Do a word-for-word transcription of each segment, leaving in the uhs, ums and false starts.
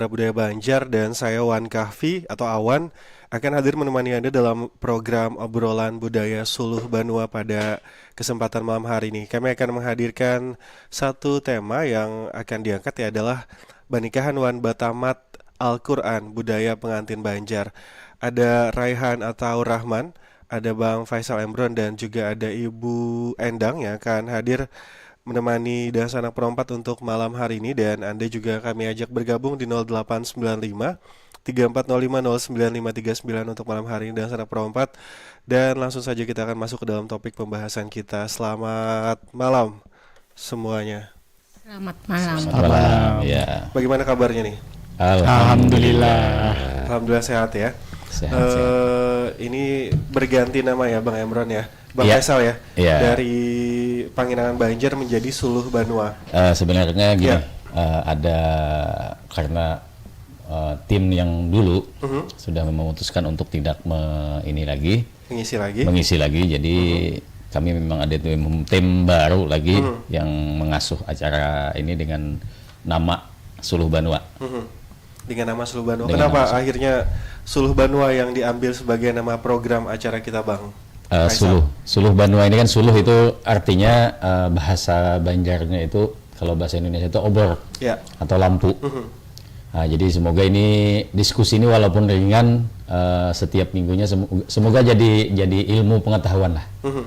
Budaya Banjar dan saya Wan Kahfi atau Awan akan hadir menemani Anda dalam program obrolan budaya Suluh Banua pada kesempatan malam hari ini. Kami akan menghadirkan satu tema yang akan diangkat ya adalah banikahan wan batamat Al-Quran budaya pengantin Banjar. Ada Raihan Ataur Rahman, ada Bang Faisal Emron dan juga ada Ibu Endang yang akan hadir menemani dan sanak perompat untuk malam hari ini dan Anda juga kami ajak bergabung di nol delapan sembilan lima tiga empat nol lima nol sembilan lima tiga sembilan untuk malam hari ini dan sanak perompat dan langsung saja kita akan masuk ke dalam topik pembahasan kita. Selamat malam semuanya. Selamat malam. Selamat malam. Ya. Bagaimana kabarnya nih? Alhamdulillah. Alhamdulillah sehat ya. Sehat, sehat. Eh, ini berganti nama ya Bang Emron ya. Bang Iya. Faisal ya. Iya. Dari Panginangan Banjar menjadi Suluh Banua. Eh, sebenarnya gini, Ya. eh, ada karena eh, tim yang dulu Mhm. sudah memutuskan untuk tidak me- ini lagi, Mengisi lagi. mengisi lagi. Jadi kami memang ada tim, tim baru lagi Mhm. yang mengasuh acara ini dengan nama Suluh Banua. Mhm. Dengan nama Suluh Banua. Dengan Kenapa nama Suluh. Akhirnya Suluh Banua yang diambil sebagai nama program acara kita, Bang? Eh, Faisal. Suluh, Suluh Banua ini kan suluh itu artinya eh, bahasa Banjarnya itu kalau bahasa Indonesia itu obor Ya. atau lampu. Mhm. Nah, jadi semoga ini diskusi ini walaupun ringan eh, setiap minggunya semo- semoga jadi jadi ilmu pengetahuan lah. Mhm.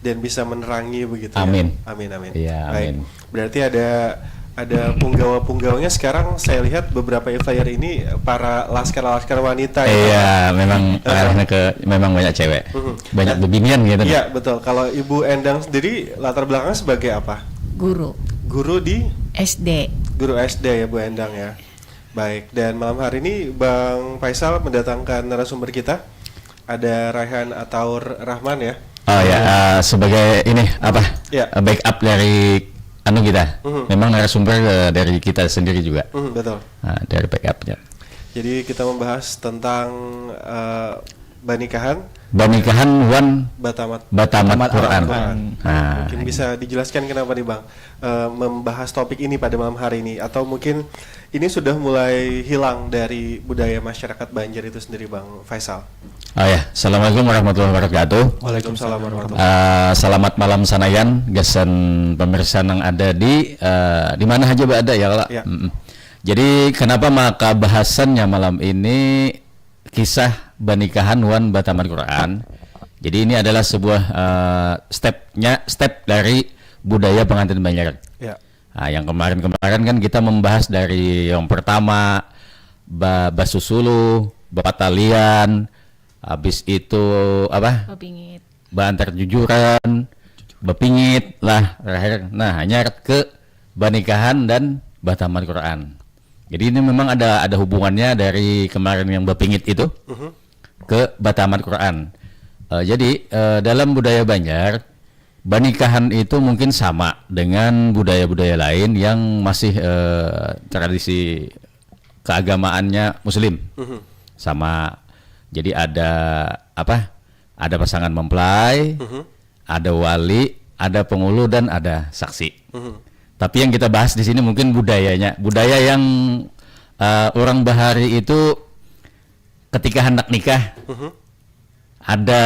Dan bisa menerangi begitu Amin. Ya. Amin amin. Iya, Baik. Amin. Berarti ada ada punggawa-punggawanya sekarang saya lihat beberapa flyer ini para laskar-laskar wanita ya. Iya, memang Eh. arahnya ke memang banyak cewek, Mhm. banyak bebinian gitu. Iya betul. Kalau Ibu Endang sendiri latar belakangnya sebagai apa? Guru Guru di S D. Guru S D ya Bu Endang ya. Baik, dan malam hari ini Bang Faisal mendatangkan narasumber kita. Ada Raihan Ataur Rahman ya. Oh ya, eh, sebagai ini apa? Ya. Eh, backup dari anu kita. Mhm. Memang narasumber eh, dari kita sendiri juga. Hmm, betul. Nah, dari backupnya. Jadi kita membahas tentang eh, banikahan Banikahan wan batamat batamat Batamat Quran. Al-Quran. Nah, Mungkin bisa dijelaskan kenapa nih Bang eh, membahas topik ini pada malam hari ini atau mungkin ini sudah mulai hilang dari budaya masyarakat Banjar itu sendiri Bang Faisal. Oh ya, assalamualaikum warahmatullahi wabarakatuh. Waalaikumsalam warahmatullahi Eh, selamat malam Sanayan, gasan pemirsa yang ada di eh, di mana aja berada ya kalau. Ya. Mm-mm. Jadi kenapa maka bahasannya malam ini kisah banikahan wan batamat Quran. Jadi ini adalah sebuah eh, stepnya step dari budaya pengantin Banjar. Ya. Nah, yang kemarin-kemarin kan kita membahas dari yang pertama ba basusulu, bapatalian, habis itu apa? Bapingit. Baantar jujuran, bapingit lah terakhir. Nah, hanyar ke banikahan dan batamat Quran. Jadi ini memang ada ada hubungannya dari kemarin yang bapingit itu ke batamat Quran. Eh, jadi eh, dalam budaya Banjar banikahan itu mungkin sama dengan budaya-budaya lain yang masih eh, tradisi keagamaannya Muslim. Sama. Jadi ada apa? Ada pasangan mempelai, ada wali, ada penghulu dan ada saksi. Tapi yang kita bahas di sini mungkin budayanya, budaya yang eh, orang bahari itu ketika hendak nikah ada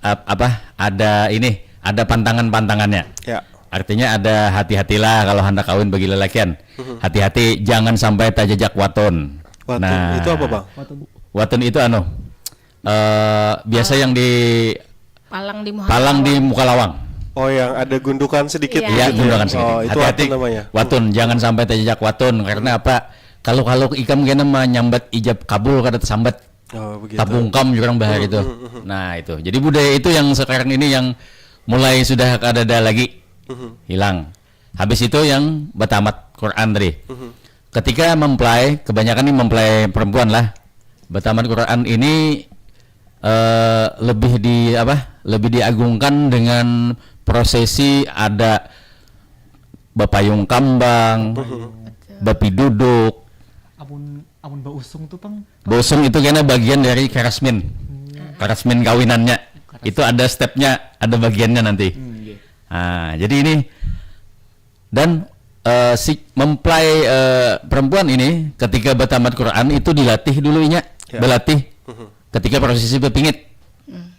ap- apa? Ada ini, ada pantangan-pantangannya. Ya. Artinya ada hati-hatilah kalau hendak kawin bagi lelakian. Hati-hati jangan sampai tajajak waton. Waton itu apa, Bang? Waton itu anu eh biasa yang di Palang di muha. palang di muka lawang. Oh, yang ada gundukan sedikit Iya. Iya, gitu. gundukan sedikit. Oh, itu Hati-hati. waton namanya. Waton, jangan sampai tajajak waton karena apa? Kalau kalau ikam kena menyambat ijab kabul kada tersambat. Oh, begitu. Tabungkam jurang bahari itu. Nah, itu. Jadi budaya itu yang sekarang ini yang mulai sudah kada ada lagi. Hilang. Habis itu yang batamat Quran tadi. Ketika mempelai, kebanyakan nih mempelai perempuan lah. Batamat Quran ini eh, lebih di apa? Lebih diagungkan dengan prosesi ada bapayung kambang, bapiduduk. Amun amun bausung tuh pang Bosong itu kena bagian dari karasmin. Karasmin kawinannya. Itu ada stepnya, ada bagiannya nanti. Hmm, iya. Nah, jadi ini dan eh, si mempelai, eh, perempuan ini ketika bertamat Quran itu dilatih dulu inya, Ya. berlatih Mhm. ketika prosesi berpingit. Hmm.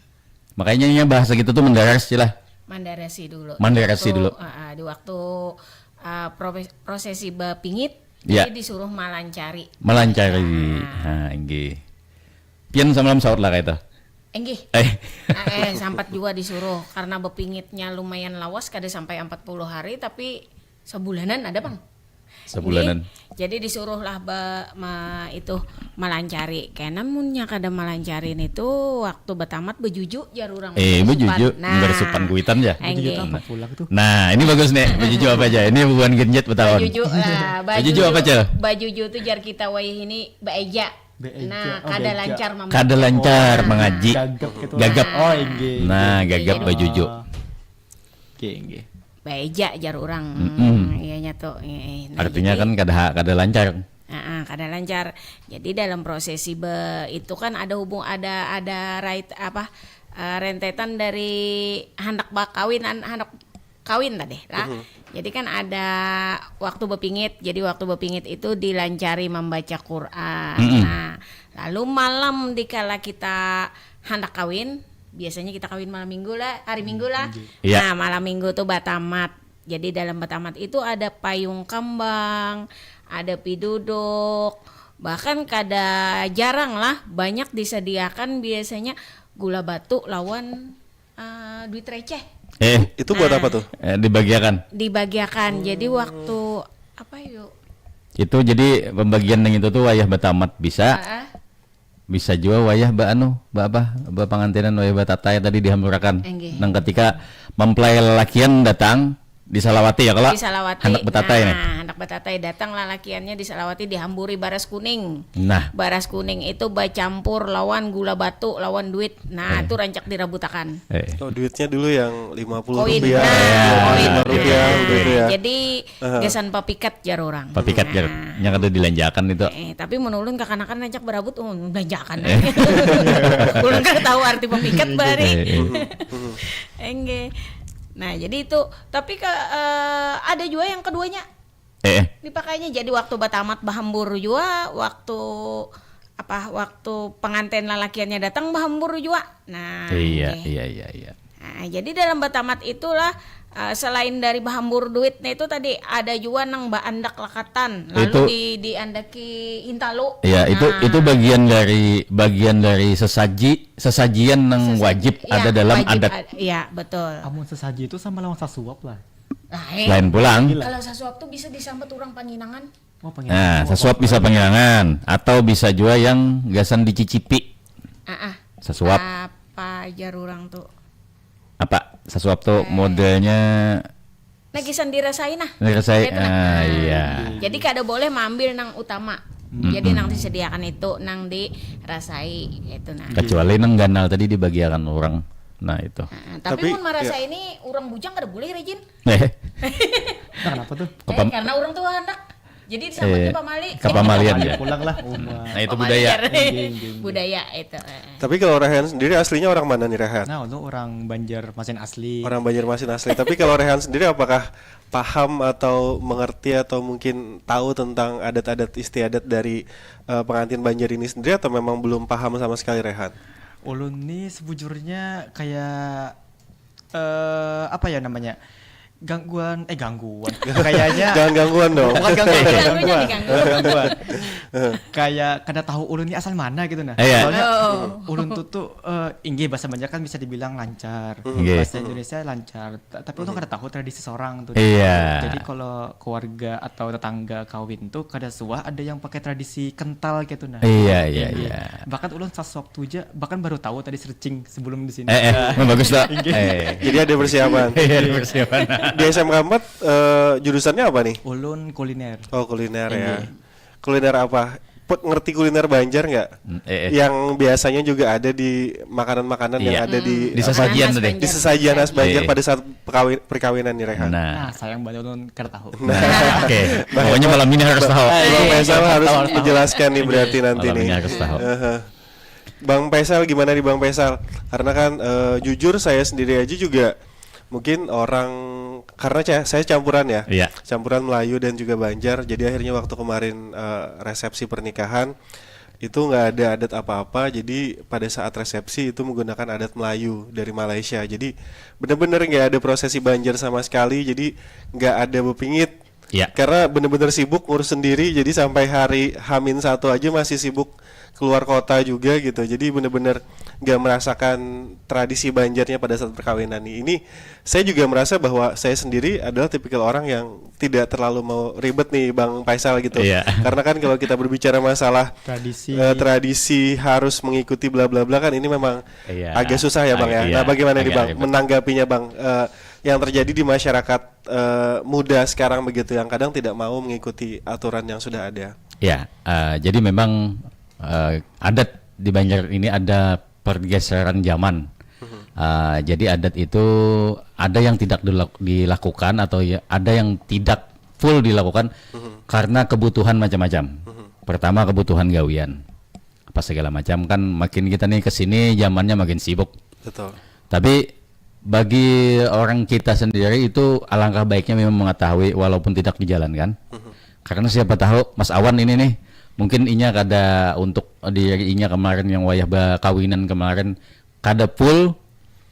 Makanya inya bahasa kita tuh mendarasi lah. Mandarasi dulu. Mandarasi Waktu, dulu. ah, ah, di waktu ah, profe- prosesi bapingit, Ya. jadi disuruh malancari. Melancari. Ah. Ha, inggih. Pian samalam saut lah kayak itu. Enggih. Eh. Ah, eh, sampat juga disuruh karena bepingitnya lumayan lawas, kada sampai empat puluh hari tapi sebulanan ada, Bang. Sebulanan. Jadi disuruhlah ba, ma, itu malancari. Kena munnya kada malancari nitu waktu batamat bejuju jar urang. Eh, Bersupan. bejuju. Nah. Bersupan kuitan ya. Enggih. Bejuju apa pulang tuh? Nah, ini bagus nih. Bejuju apa aja? Ini hubungan genjet betahuan. Bajuju lah. Bajuju apa, Cel? Bajuju tuh jar kita wayah ini baeja. Baeja. Nah, Oh, kada baeja. lancar memakai. Kada lancar Oh, mengaji. Gagap gitu. Gagap. Oh, inggih. Nah, gagap Iya. bajuju. Oh. Oke, inggih. Baeja jar urang. Mm-mm. Iya nya tuh. Eh, eh. Nah, Artinya jadi- kan kada ha- kada lancar. Ah, ah, kada lancar. Jadi dalam prosesi be itu kan ada hubung ada ada rait apa eh, rentetan dari handak bakawinan handak kawin tadi lah. Jadi kan ada waktu bepingit. Jadi waktu bepingit itu dilancari membaca Quran. Mm-mm. Nah, lalu malam dikala kita handak kawin, biasanya kita kawin malam minggu lah, hari minggu lah. Iya. Nah, malam minggu tuh batamat. Jadi dalam batamat itu ada payung kambang, ada piduduk, bahkan kada jarang lah banyak disediakan biasanya gula batu lawan eh, duit receh Eh, Itu buat apa tuh? eh, dibagiakan. dibagiakan. Jadi waktu apa yuk? Itu jadi pembagian yang itu tuh wayah batamat bisa, Ah, bisa juga wayah ba anu, ba apa, ba pangantinan wayah batatai tadi dihamburakan. Enggih. Nang ketika mempelai lelakian datang disalawati ya kalau Disalawati. Handak batatai Nah, nih. Handak batatai datang lalakiannya disalawati dihamburi baras kuning. Nah, Baras kuning itu bacampur lawan gula batu lawan duit. Nah, Eh. itu rancak dirabutakan. eh, Oh, duitnya dulu yang lima puluh Koin. rupiah, Nah, Iya, lima koin. rupiah, iya, begitu ya. Jadi Aha. gasan papikat jar orang. papikat jar. Nah. Yang ada dilanjakan itu. Eh, tapi menurun kakanakan rancak berabut um, belanjakan. Ulun kada tahu arti papikat bari. Eh, eh. Enggih. Nah, jadi itu tapi ke eh, ada juga yang keduanya Eh, eh. dipakainya jadi waktu batamat bahambur juga, waktu apa waktu pengantin lalakiannya datang bahambur juga. Nah, Iya, enggih. iya, iya, iya. Nah, jadi dalam batamat itulah eh, selain dari bahambur duitnya itu tadi ada juga nang baandak lakatan lalu Itu- di diandaki hintalu. Ya, itu Nah, itu bagian dari bagian dari sesaji sesajian yang sesaji- wajib ya, ada dalam wajib adat. ad- Iya, betul. Amun sesaji itu sama lawan sasuap lah. Lain. Lain pulang. Gila. Kalau sasuap tuh bisa disambat orang panginangan. Oh, pengen. Nah, sasuap bisa panginangan atau bisa juga yang gasan dicicipi. Ah, ah. Sasuap. Apa jar orang tuh? Apa? Sasuap tuh modelnya Nah, gasan dirasai nah. Dirasai. Itu nah. Ah, iya. Jadi kada boleh maambil nang utama. Jadi nang disediakan itu nang dirasai itu nah. Kecuali nang ganal tadi dibagiakan orang. Nah, itu. Nah, tapi, Tapi, mun marasa ya. ini orang bujang kada boleh rajin. Eh, Nah, kenapa tuh? Eh, karena orang tua handak. Jadi disambatnya Eh, pamali. Kapamalian ya. Pulang lah, uma. Nah, itu Pamali budaya. jar. Inggih, inggih, inggih. Budaya itu. Eh. Tapi kalau Rehan sendiri aslinya orang mana nih, Rehan? Nah, itu orang Banjarmasin asli. Orang Banjarmasin asli. Tapi kalau Rehan sendiri apakah paham atau mengerti atau mungkin tahu tentang adat-adat istiadat dari eh, pengantin Banjar ini sendiri atau memang belum paham sama sekali, Rehan? Ulun nih sebujurnya kayak eh apa ya namanya? Gangguan, eh gangguan. Kayaknya Jangan gangguan dong. bukan gangguan, Gangguan gangguan. jadi gangguan. Gangguan. Kayak kada tahu ulun ini asal mana gitu nah. Iya. Soalnya Oh. ulun tuh tuh eh, inggih bahasa Banjar kan bisa dibilang lancar. Inggih. Bahasa Indonesia lancar. Ta- Tapi ulun kada tahu tradisi sorang tuh. Iya. Jadi kalau keluarga atau tetangga kawin tuh kada suah ada yang pakai tradisi kental gitu nah. Iya, iya, Inggih. iya. Bahkan ulun sasuap tuh aja, bahkan baru tahu tadi searching sebelum di sini. Eh, eh, nah, bagus tak? Eh. Jadi ada persiapan. Iya, ada persiapan. Di S M K empat eh, jurusannya apa nih? Ulun kuliner. Oh, kuliner ya. Iya. Kuliner apa? Pe- ngerti kuliner Banjar nggak? Hmm, eh, eh. Yang biasanya juga ada di makanan-makanan yang Iya. ada di Di sesajian tadi. di sesajian khas Banjar Iya. pada saat perkawi- perkawinan nih, Rehan. Nah. Nah, sayang banget ulun kada tahu. Oke. Pokoknya malam ini harus tahu. Bang Faisal harus Tahu, tahu. menjelaskan nih berarti nanti Malam nih. ini harus tahu. Hehe. Bang Faisal, gimana nih, Bang Faisal? Karena kan eh, jujur saya sendiri aja juga mungkin orang karena ca- saya campuran ya, Iya. campuran Melayu dan juga Banjar. Jadi akhirnya waktu kemarin eh, resepsi pernikahan itu nggak ada adat apa-apa. Jadi pada saat resepsi itu menggunakan adat Melayu dari Malaysia. Jadi bener-bener nggak ada prosesi Banjar sama sekali. Jadi nggak ada bepingit. Ya. Karena bener-bener sibuk ngurus sendiri. Jadi sampai hari Hamin satu aja masih sibuk keluar kota juga gitu. Jadi bener-bener nggak merasakan tradisi Banjarnya pada saat perkawinan nih. Ini saya juga merasa bahwa saya sendiri adalah tipikal orang yang tidak terlalu mau ribet nih, Bang Faisal, gitu. Iya. Karena kan kalau kita berbicara masalah Tradisi. eh, tradisi harus mengikuti bla bla bla, kan ini memang Iya. agak susah ya, Bang, ya. Agak- Nah, iya, bagaimana nih, agak Bang, ribet. menanggapinya, Bang, eh, yang terjadi di masyarakat eh, muda sekarang begitu, yang kadang tidak mau mengikuti aturan yang sudah ada? Ya, eh, jadi memang eh, adat di Banjar ini ada pergeseran zaman. Eh, jadi adat itu ada yang tidak dilak- dilakukan atau ya, ada yang tidak full dilakukan karena kebutuhan macam-macam. Pertama, kebutuhan gawian, apa segala macam, kan makin kita nih kesini zamannya makin sibuk. Betul. Tapi bagi orang kita sendiri itu alangkah baiknya memang mengetahui walaupun tidak dijalankan. Karena siapa tahu Mas Awan ini nih, mungkin inya kada, untuk diri inya kemarin yang wayah bakawinan kemarin, kada full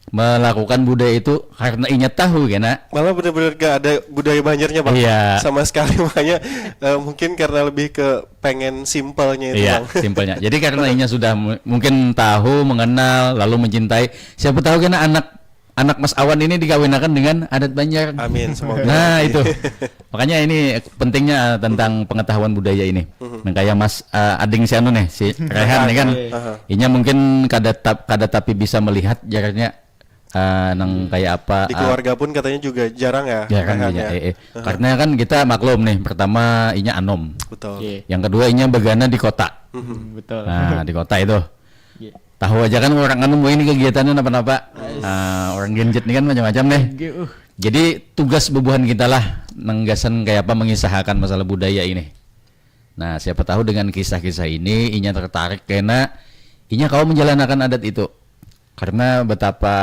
melakukan budaya itu karena inya tahu kena. Malah benar-benar gak ada budaya Banjarnya, Bang. Iya. Sama sekali. Makanya eh, mungkin karena lebih ke pengen simpelnya itu, Iya, Bang. Simpelnya. Jadi karena inya sudah mu- mungkin tahu, mengenal, lalu mencintai. Siapa tahu kena anak anak Mas Awan ini dikawinakan dengan adat Banjar. Amin, semoga. Nah, itu. Makanya ini pentingnya eh, tentang pengetahuan budaya ini. Nah, kayak Mas eh, ading si anu nih, si Rehan nih kan. Aha. Inya mungkin kada tap, kada tapi bisa melihat jaraknya eh, nang kayak apa. Di eh, keluarga pun katanya juga jarang ya. Ya kan, Rehan, iya, ya. Eh, eh. Karena kan kita maklum nih, pertama inya anom. Betul. Iya. Yang kedua inya bagana di kota. Hmm, betul. Nah, di kota itu. Iya. Tahu aja kan orang anu ini kegiatannya apa-apa. Nah, orang Gen Z ini kan macam-macam nih. Oke, uh. Jadi tugas bubuhan kita lah nang gasan kayak apa mengisahakan masalah budaya ini. Nah, siapa tahu dengan kisah-kisah ini inya tertarik kena inya kawa menjalankan adat itu. Karena betapa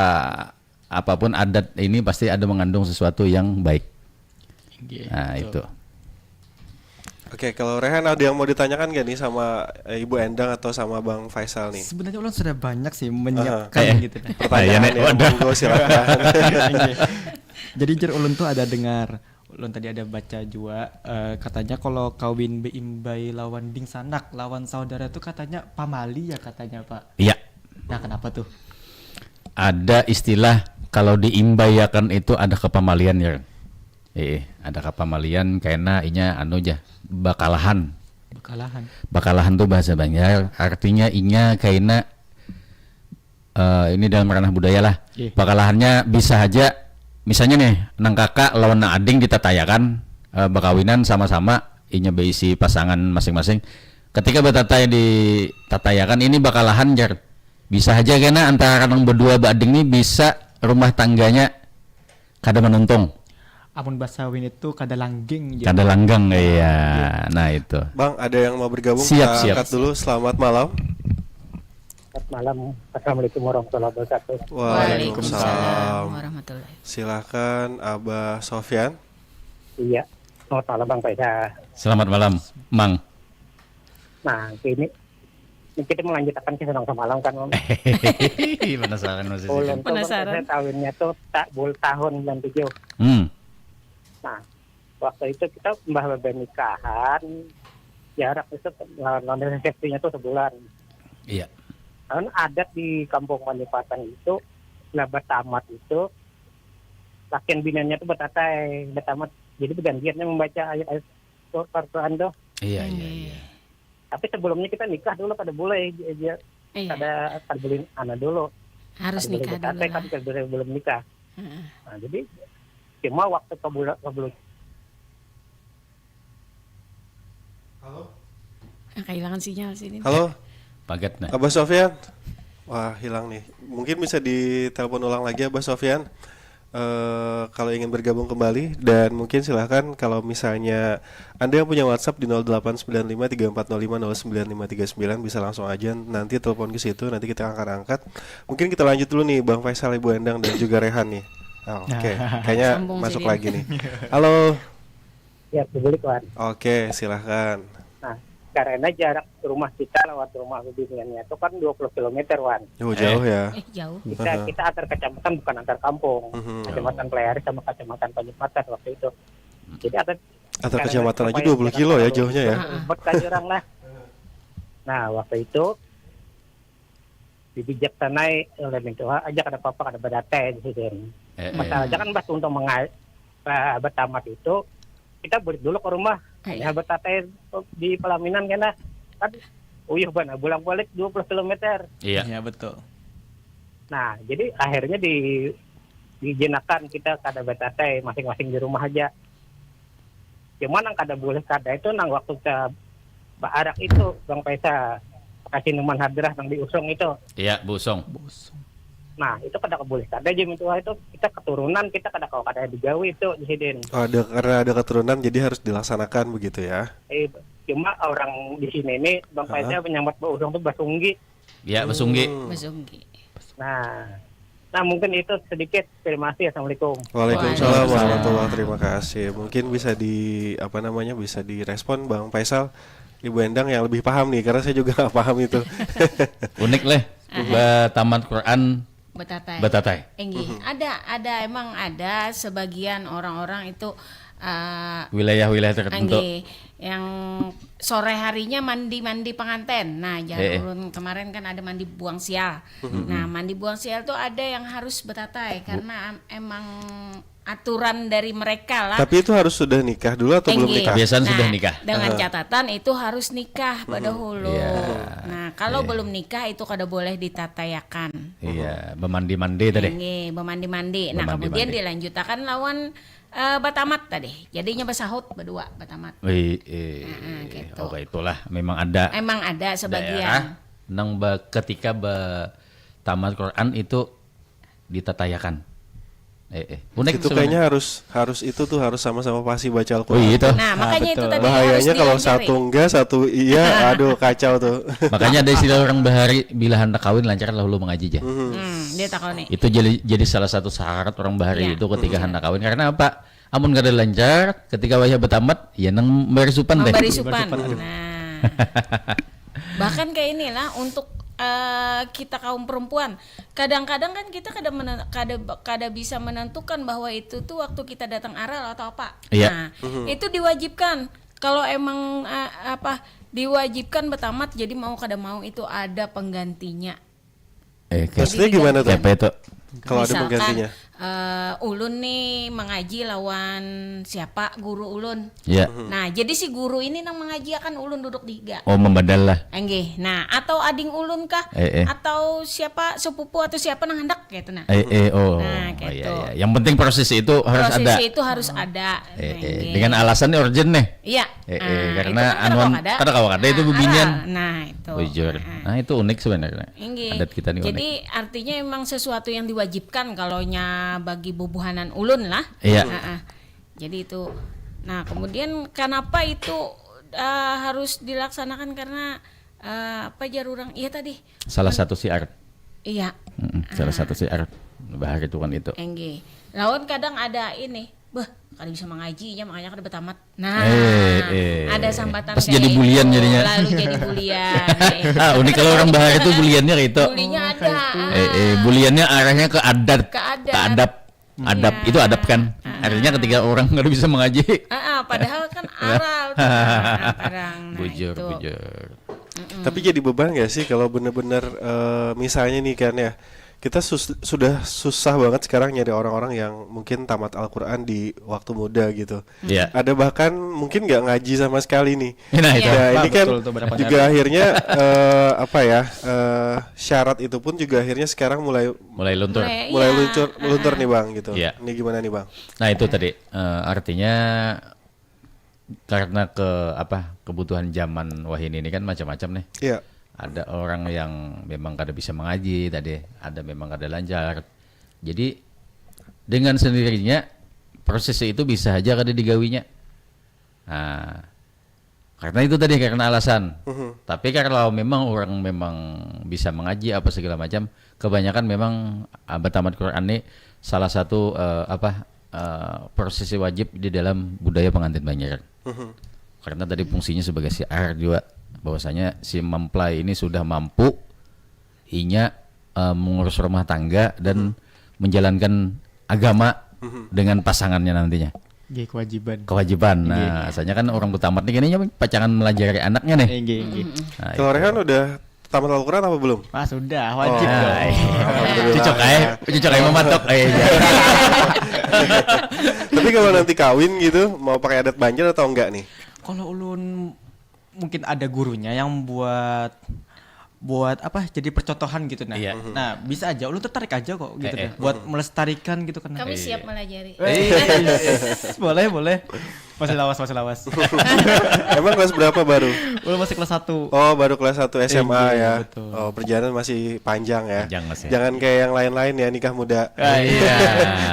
apapun adat ini pasti ada mengandung sesuatu yang baik. Oke, Nah, betul. Itu. Oke, kalau Rehan ada yang mau ditanyakan gak nih sama eh, Ibu Endang atau sama Bang Faisal nih? Sebenarnya ulun sudah banyak sih menyiapkan Eh, gitu. Nah. Pertanyaan Iya, nih, ya, waduh. Monggo, silakan. Jadi jujur ulun tuh ada dengar, ulun tadi ada baca juga eh, katanya kalau kawin beimbai lawan dingsanak, lawan saudara tuh katanya pamali ya katanya, Pak. Iya. Nah, kenapa tuh? Ada istilah kalau diimbayakan itu ada kepamalian ya. Eh, ada kepamalian karena inya anu ja bakalahan. Bekalahan. Bakalahan tuh bahasa Banjar, artinya inya kaina eh, ini dalam ranah budaya lah. Iya. Bakalahannya bisa aja misalnya nih nang kakak lawan nang ading ditatayakan eh, bakawinan sama-sama inya beisi pasangan masing-masing. Ketika betatai ditatayakan ini bakalahan jar. Bisa aja kena antara nang berdua bading nih bisa rumah tangganya kada menuntung. Amun basawin itu kada langgeng gitu. Kada langgang iya. Nah itu. Bang, ada yang mau bergabung? Siap, Kita siap. Angkat dulu. Selamat malam. Selamat malam. Assalamualaikum warahmatullahi wabarakatuh. Waalaikumsalam. Warahmatullahi. Silahkan Abah Sofyan. Iya. Selamat malam Bang Faisal. Selamat malam, Mang. Nah, ini ini kita melanjutkan kisah nang semalam kan, Bang. Penasaran masih Ulun sih. tuh, Bang, Penasaran. Saya kawinnya tuh tak bul tahun sembilan tujuh. Hmm. Nah, waktu itu kita mbah bebe nikahan, jarak itu lawan lawan resepsinya tuh sebulan. Iya. Kan adat di kampung Manipatan itu lah batamat itu lakian binanya tuh batatai batamat, jadi bergantiannya membaca ayat-ayat Al- Al-Quran tuh. Iya, iya, iya. Tapi sebelumnya kita nikah dulu kada boleh dia Iya. kada kada boleh anak dulu. Harus Kada boleh nikah dulu batatai kan lah. kada boleh belum nikah. Heeh. Nah, jadi cuma waktu ke bulan ke bulan Halo. Ah, kehilangan sinyal sini. Halo, Pagat nah. Abah Sofyan. Wah, hilang nih. Mungkin bisa ditelepon ulang lagi, Abah Sofyan. Eh, kalau ingin bergabung kembali, dan mungkin silahkan kalau misalnya Anda yang punya WhatsApp di nol delapan sembilan lima tiga empat nol lima nol sembilan lima tiga sembilan, bisa langsung aja nanti telepon ke situ, nanti kita akan angkat. Mungkin kita lanjut dulu nih, Bang Faisal, Ibu Endang, dan juga Rehan nih. Oh, oke, kayaknya Sambung masuk sidin. Lagi nih. Halo. Ya, publik, Wan. Oke, silahkan. Nah, karena jarak rumah kita lewat rumah bibiniannya itu kan dua puluh kilometer, Wan. Oh, jauh ya. Eh, jauh. Kita Aha. kita antar kecamatan, bukan antar kampung. Mhm. Kecamatan Playari sama Kecamatan Panyipatan waktu itu. Jadi ada Antar karena kecamatan aja supaya dua puluh tidak kilo ya terlalu jauhnya ya. Heeh. Berkali orang lah. Nah, waktu itu dibijaksanai oleh mintuha aja kada apa-apa, kada badatai di sini. Eh, eh. Masalahnya kan pas untuk mengal eh, bertamat itu kita balik dulu ke rumah. Eh. Ya, bertatai di pelaminan kena. Kan uyuh bana, bolak-balik dua puluh kilometer. Iya. Ya, betul. Nah, jadi akhirnya di diizinakan kita kada bertatai, masing-masing di rumah aja. Cuman yang kada boleh kada itu nang waktu kita baarak itu, Bang Faisal, kasih minuman hadrah nang diusung itu. Iya, busung. Nah, itu kada boleh kada aja mintuha itu, kita keturunan, kita kada kawa kada digawi itu di sidin. Oh, ada, karena ada keturunan jadi harus dilaksanakan begitu ya. Eh, cuma orang di sini ini, Bang Hah? Faisal menyambat bausung tuh basunggi. Iya, basunggi. Hmm. Basunggi. Nah, nah mungkin itu sedikit. Terima kasih. Assalamualaikum. Waalaikumsalam Waalaikumsalam. warahmatullahi, terima kasih. Mungkin bisa di apa namanya, bisa direspon Bang Faisal, Ibu Endang yang lebih paham nih, karena saya juga nggak paham itu. Unik leh. Batamat Quran Batatai. Batatai. Enggih, ada ada emang ada sebagian orang-orang itu eh, Wilayah-wilayah tertentu. Enggih, yang sore harinya mandi-mandi pengantin. Nah, jangan Eh, eh. Ulun kemarin kan ada mandi buang sial. Nah, mandi buang sial tuh ada yang harus batatai karena am- emang aturan dari mereka lah. Tapi itu harus sudah nikah dulu atau belum Enggih. nikah? Kebiasaan sudah Nah, nikah. Dengan catatan itu harus nikah pada hulu. Iya. Nah, kalau belum nikah itu kada boleh ditatayakan. Iya, bemandi-mandi tadi. Enggih, bemandi-mandi. Nah, Bemandi-mandi. Kemudian dilanjutakan lawan eh, batamat tadi. Jadinya basahut berdua batamat. Eh, eh, Ah, ah, gitu. Oke, itulah memang ada Emang ada sebagian. Daerah nang ba, ketika batamat Quran itu ditatayakan. Eh, eh. Unik Itu kayaknya harus harus itu tuh harus sama-sama pasti baca Oh, Al-Quran. Iya, itu. Nah, makanya itu betul. tadi Bahayanya harus kalau diajarin. Satu enggak, satu iya, aduh, kacau tuh. Makanya ada istilah orang bahari, bila hendak kawin lancarlah hulu mengaji aja. Hmm, dia takoni. Itu jadi jadi salah satu syarat orang bahari Iya. Itu ketika hendak kawin. Karena apa? Amun kada lancar, ketika wayah batamat, ya nang barisupan teh. Memberi supan. Nah. Bahkan kayak inilah untuk eh, kita kaum perempuan. Kadang-kadang kan kita kada menen- kada kada bisa menentukan bahwa itu tuh waktu kita datang aral atau apa. Iya. Nah, itu diwajibkan. Kalau emang eh, apa diwajibkan batamat, jadi mau kada mau itu ada penggantinya. Eh, kayak Maksudnya gimana tuh? Siapa itu? Kalau ada Misalkan, penggantinya. eh, ulun nih mengaji lawan siapa guru ulun. Ya. Nah, jadi si guru ini nang mengaji akan ulun duduk di higa. Oh, membadal lah. Enggih. Nah, atau ading ulun kah? Eh, eh. Atau siapa sepupu atau siapa nang hendak gitu nah. Eh, eh, oh. Nah, Oh, gitu. iya, iya. Yang penting proses itu harus Proses ada. itu harus ada. Eh, eh. Enggih. Dengan alasan ini urgent nih. Iya. Eh, eh, Nah, karena itu kan anuan kada kada kawa kada itu Nah, bebinian. aral. Nah, itu. Bujur. Nah. Nah, itu unik sebenarnya. Inggih. Adat kita nih Jadi unik. Artinya emang sesuatu yang diwajibkan kalau nya bagi bubuhanan ulun lah. Iya. Heeh. Jadi itu. Nah, kemudian kenapa itu eh, harus dilaksanakan karena eh, apa jar urang? Iya tadi. Salah satu syiar. Iya. Mm-mm, salah satu syiar bahari itu kan itu. Enggih. Lawan kadang ada ini, beh, kada bisa mengajinya makanya kada bertamat. Nah, Eh, eh. Ada sambatan Pas kayak jadi bulian itu, jadinya. Lalu jadi bulian. Eh. Ah, unik kalau orang bahari itu buliannya kayak itu. Bulinya ada. Eh, eh, buliannya arahnya ke adat. Ke adat. Ke adab. Adab Iya. Itu adab kan. Ah. Artinya ketika orang nggak bisa mengaji. Ah, ah, padahal kan aral tuh. Nah, kadang. Nah, Bujur, itu. Bujur. Tapi jadi beban gak sih kalau bener-bener eh, misalnya nih kan ya, kita sus- sudah susah banget sekarang nyari orang-orang yang mungkin tamat Al-Quran di waktu muda gitu. Ya. Ada bahkan mungkin nggak ngaji sama sekali nih. Nah, itu. Ya, Pak, ini kan betul tuh, berapa juga hari. Akhirnya eh, apa ya eh, syarat itu pun juga akhirnya sekarang mulai Mulai luntur. Mulai, mulai iya. luntur luntur nih bang gitu. Iya. Ini gimana nih bang? Nah, itu tadi eh, artinya karena ke apa kebutuhan zaman wahini ini kan macam-macam nih. Iya. Ada orang yang memang kada bisa mengaji tadi, ada memang kada lancar. Jadi dengan sendirinya proses itu bisa aja kada digawinya. Nah, Karena itu tadi, karena alasan. Mhm. Tapi kalau memang orang memang bisa mengaji apa segala macam, kebanyakan memang, ah, batamat Quran ni salah satu, eh, apa, eh, prosesi wajib di dalam budaya pengantin Banjar. Mhm. Karena tadi fungsinya sebagai syiar juga, bahwasanya si mempelai ini sudah mampu inya, eh, mengurus rumah tangga dan, hmm, menjalankan agama, mhm, dengan pasangannya nantinya. Nggih, kewajiban. Kewajiban. Nggih. Nah, asalnya kan orang batamat nih kayaknya pacangan melajari anaknya nih. Eh, nggih, nggih. Nah, kalau itu. Rehan udah tamat Al-Quran apa belum? Ah, sudah, wajib. Oh, dong. Alhamdulillah. Cocok aja, cocok aja mematok. Eh, iya. Tapi kalau nanti kawin gitu, mau pakai adat Banjar atau enggak nih? Kalau ulun mungkin ada gurunya yang buat buat apa, jadi percontohan gitu, nah. Iya. Nah, bisa aja ulun tertarik aja kok gitu, eh, deh, eh, buat melestarikan gitu kan. Kami, iya, siap melajari. Eh, boleh, boleh. Masih lawas, masih lawas. Emang kelas berapa baru? Ulun masih kelas satu. Oh, baru kelas satu S M A. Iya, ya, betul. Oh, perjalanan masih panjang ya. Panjang masih. Jangan kayak yang lain-lain ya, nikah muda. Ah, iya.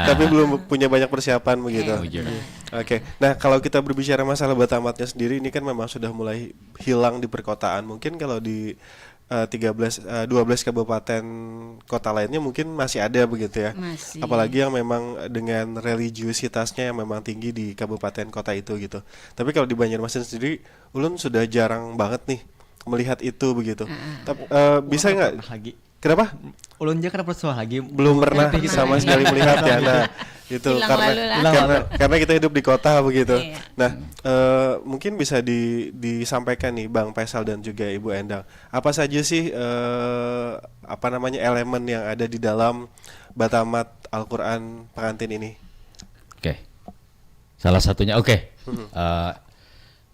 Tapi belum punya banyak persiapan begitu. Iya, bujur. Oke. Nah, kalau kita berbicara masalah batamatnya sendiri, ini kan memang sudah mulai hilang di perkotaan. Mungkin kalau di, eh, tiga belas, eh, dua belas kabupaten kota lainnya mungkin masih ada begitu ya. Masih. Apalagi yang memang dengan religiusitasnya yang memang tinggi di kabupaten kota itu gitu. Tapi kalau di Banjarmasin sendiri, ulun sudah jarang banget nih melihat itu begitu. Heeh. Tapi, eh, bisa nggak? Ulun nggak pernah lagi. Kenapa? Ulun aja kada pernah lagi. Belum pernah sama sekali melihat ya. Nah, itu hilang karena, lalu lah, karena, karena kita hidup di kota begitu. Iya. Nah, eh, mungkin bisa di, disampaikan nih Bang Faisal dan juga Ibu Endang. Apa saja sih, eh, apa namanya, elemen yang ada di dalam batamat Al-Quran pengantin ini? Oke. Salah satunya, oke. Hmm. Eh,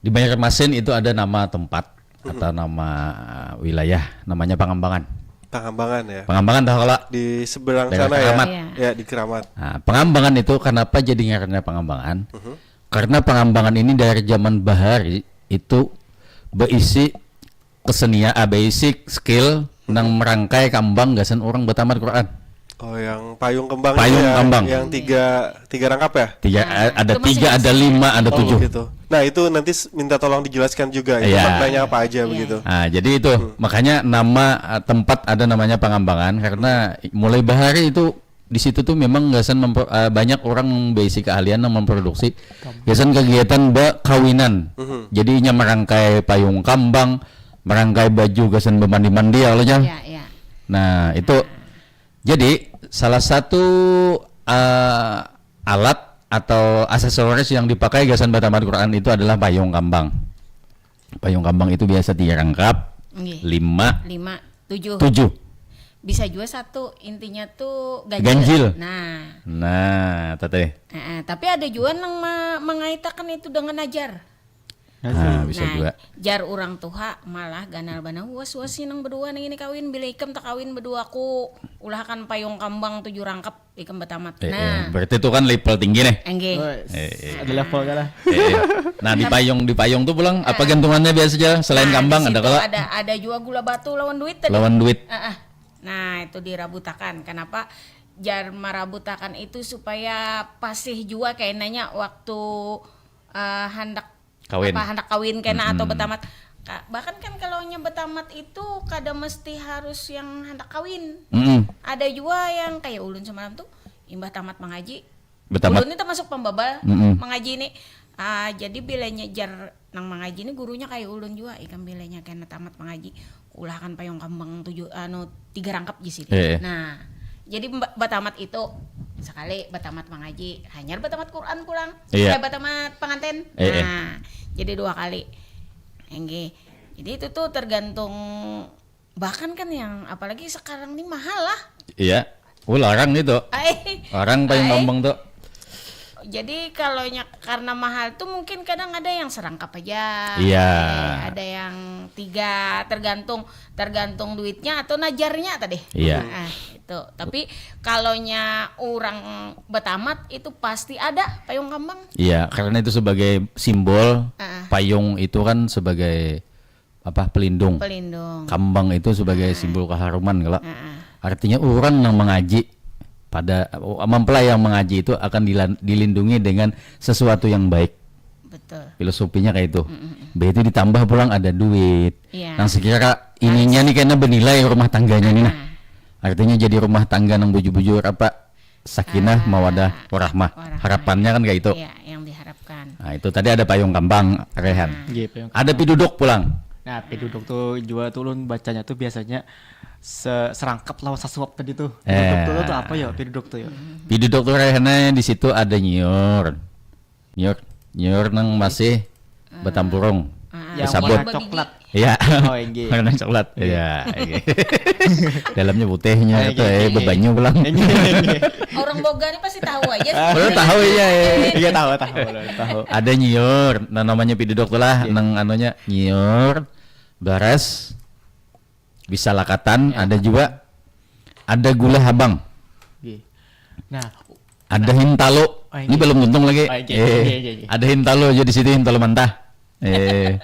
di Banjarmasin itu ada nama tempat, hmm, atau nama, eh, wilayah, namanya Pangambangan. Pangambangan ya. Pangambangan tahu kalau? Di seberang sana ya? Daerah Keramat. Iya. Ya, di Keramat. Nah, Pangambangan itu kenapa jadi ngarannya Pangambangan? Mhm. Karena Pangambangan ini dari zaman bahari itu berisi kesenian, ah, basic skill nang merangkai kambang gasan orang batamat Quran. Oh, yang payung kembang itu. Payung ya, kambang. Yang tiga, tiga rangkap ya? Tiga, nah, a-, ada itu tiga, ada lima, ada tujuh. Oh, gitu. Nah, itu nanti s-, minta tolong dijelaskan juga, itu, iya, maknanya apa aja, iya, begitu. Nah, jadi itu, hmm, makanya nama, eh, tempat ada namanya Pangambangan, karena mulai bahari itu di situ tuh memang gasan memper-, eh, banyak orang basic keahlian yang memproduksi gasan kegiatan bakawinan. Mhm. Jadi inya merangkai payung kambang, merangkai baju gasan bamandi-mandi ya, kalau, Jal? Iya, iya. Nah, itu. Nah. Jadi, salah satu, eh, alat atau aksesoris yang dipakai gasan batamat Quran itu adalah payung kambang. Payung kambang itu biasa tiga rangkap, nggih, lima, lima, tujuh. Tujuh. Bisa juga satu, intinya tuh ganjil. Ganjil. Nah. Nah, tadi. Heeh, tapi ada juga nang ma-, mengaitakan itu dengan najar. Nah, bisa juga. Jar urang tuha, malah ganal banar huas-huasnya nang bedua nang ini kawin, bila ikam takawin bedua, ku ulahakan payung kambang tujuh rangkap. Ikam batamat. Eh, eh, nah, berarti itu kan level tinggi nih. Enggih. Wes, eh, eh, ada level kan lah. Eh, eh. Nah, di payung, di payung tuh pulang apa, ah, gantungannya biasa aja, selain, nah, kambang di ada situ kalau? Ada, ada juga gula batu lawan duit tadi. Lawan duit. Ah, ah. Nah, itu dirabutakan. Kenapa jar marabutakan itu? Supaya pasih juga kainanya waktu, eh, handak kawin. Apa, handak kawin kena atau, mm-mm, betamat. Ka-, bahkan kan kalau nya betamat itu kada mesti harus yang handak kawin. Mm-mm. Ada jua yang kaya ulun semalam tuh, imbah tamat mangaji. Betamat. Ulun ni termasuk pembabal, mm-mm, mangaji ni. Ah, jadi bilanya jar nang mangaji ni gurunya kaya ulun jua, ikam bilanya kena tamat mangaji. Ulahakan payung kambang tujuh, anu, tiga rangkap di sini. Eh, eh. Nah, jadi mba-, batamat itu sakali, batamat mangaji, hanyar batamat Quran pulang. Iya. Eh, batamat pengantin. Eh, eh. Nah, jadi dua kali. Enggih. Jadi itu tuh tergantung, bahkan kan yang apalagi sekarang nih mahal lah. Iya. Oh, larang itu. Ai. Larang payung kambang tuh. Jadi kalau nya karena mahal tuh mungkin kadang ada yang serangkap aja. Iya. Eh, ada yang tiga, tergantung, tergantung duitnya atau najarnya tadi. Iya. Nah, itu. Tapi kalau nya orang betamat itu pasti ada payung kambang. Iya, karena itu sebagai simbol. Ah. Payung itu kan sebagai apa, pelindung. Pelindung. Kambang itu sebagai, ah, simbol keharuman, kalau. Ah, ah. Artinya orang yang mengaji pada, mempelai yang mengaji itu akan dilan-, dilindungi dengan sesuatu yang baik. Bet-, Betul. Filosofinya kayak itu. Mm-mm. Begitu ditambah pulang ada duit. Iya. Nang sekira ininya nih kena benilai rumah tangganya nih nah. Ah. Artinya jadi rumah tangga nang bujur-bujur apa sakinah, ah, mawadah, warahmah. Warahmah. Harapannya kan kayak itu. Iya, yang diharapkan. Nah, itu tadi ada payung kambang, Rehan. Nah. Iya, payung kambang. Ada piduduk pulang. Nah, piduduk tuh juga tuh ulun bacanya tuh biasanya se- serangkap lawan sasuap tadi tuh. Piduduk tuh, tuh apa ya? Piduduk tuh ya. Piduduk tuh Rehan di situ ada nyiur. Nyiur, nyiur nang masih batampurung. Ah. Yang warna coklat. Iya. Oh, inggih. Warna coklat. Iya, inggih. Dalamnya putihnya atau eh bebanyu pulang. Inggih, inggih. Orang boga ni pasti tahu aja sih. Orang tahu iya, iya. Iya, tahu, tahu, tahu. Ada nyiur, nah namanya piduduk tuh lah, nang anunya nyiur, baras, bisa lakatan, ya, ada juga ada gula habang. Oke. Nah, ada hintalu. Oh, ini belum tuntung lagi. Oh, oke, eh, oke, oke, oke. Ada hintalu aja di situ, hintalu mantah. Eh,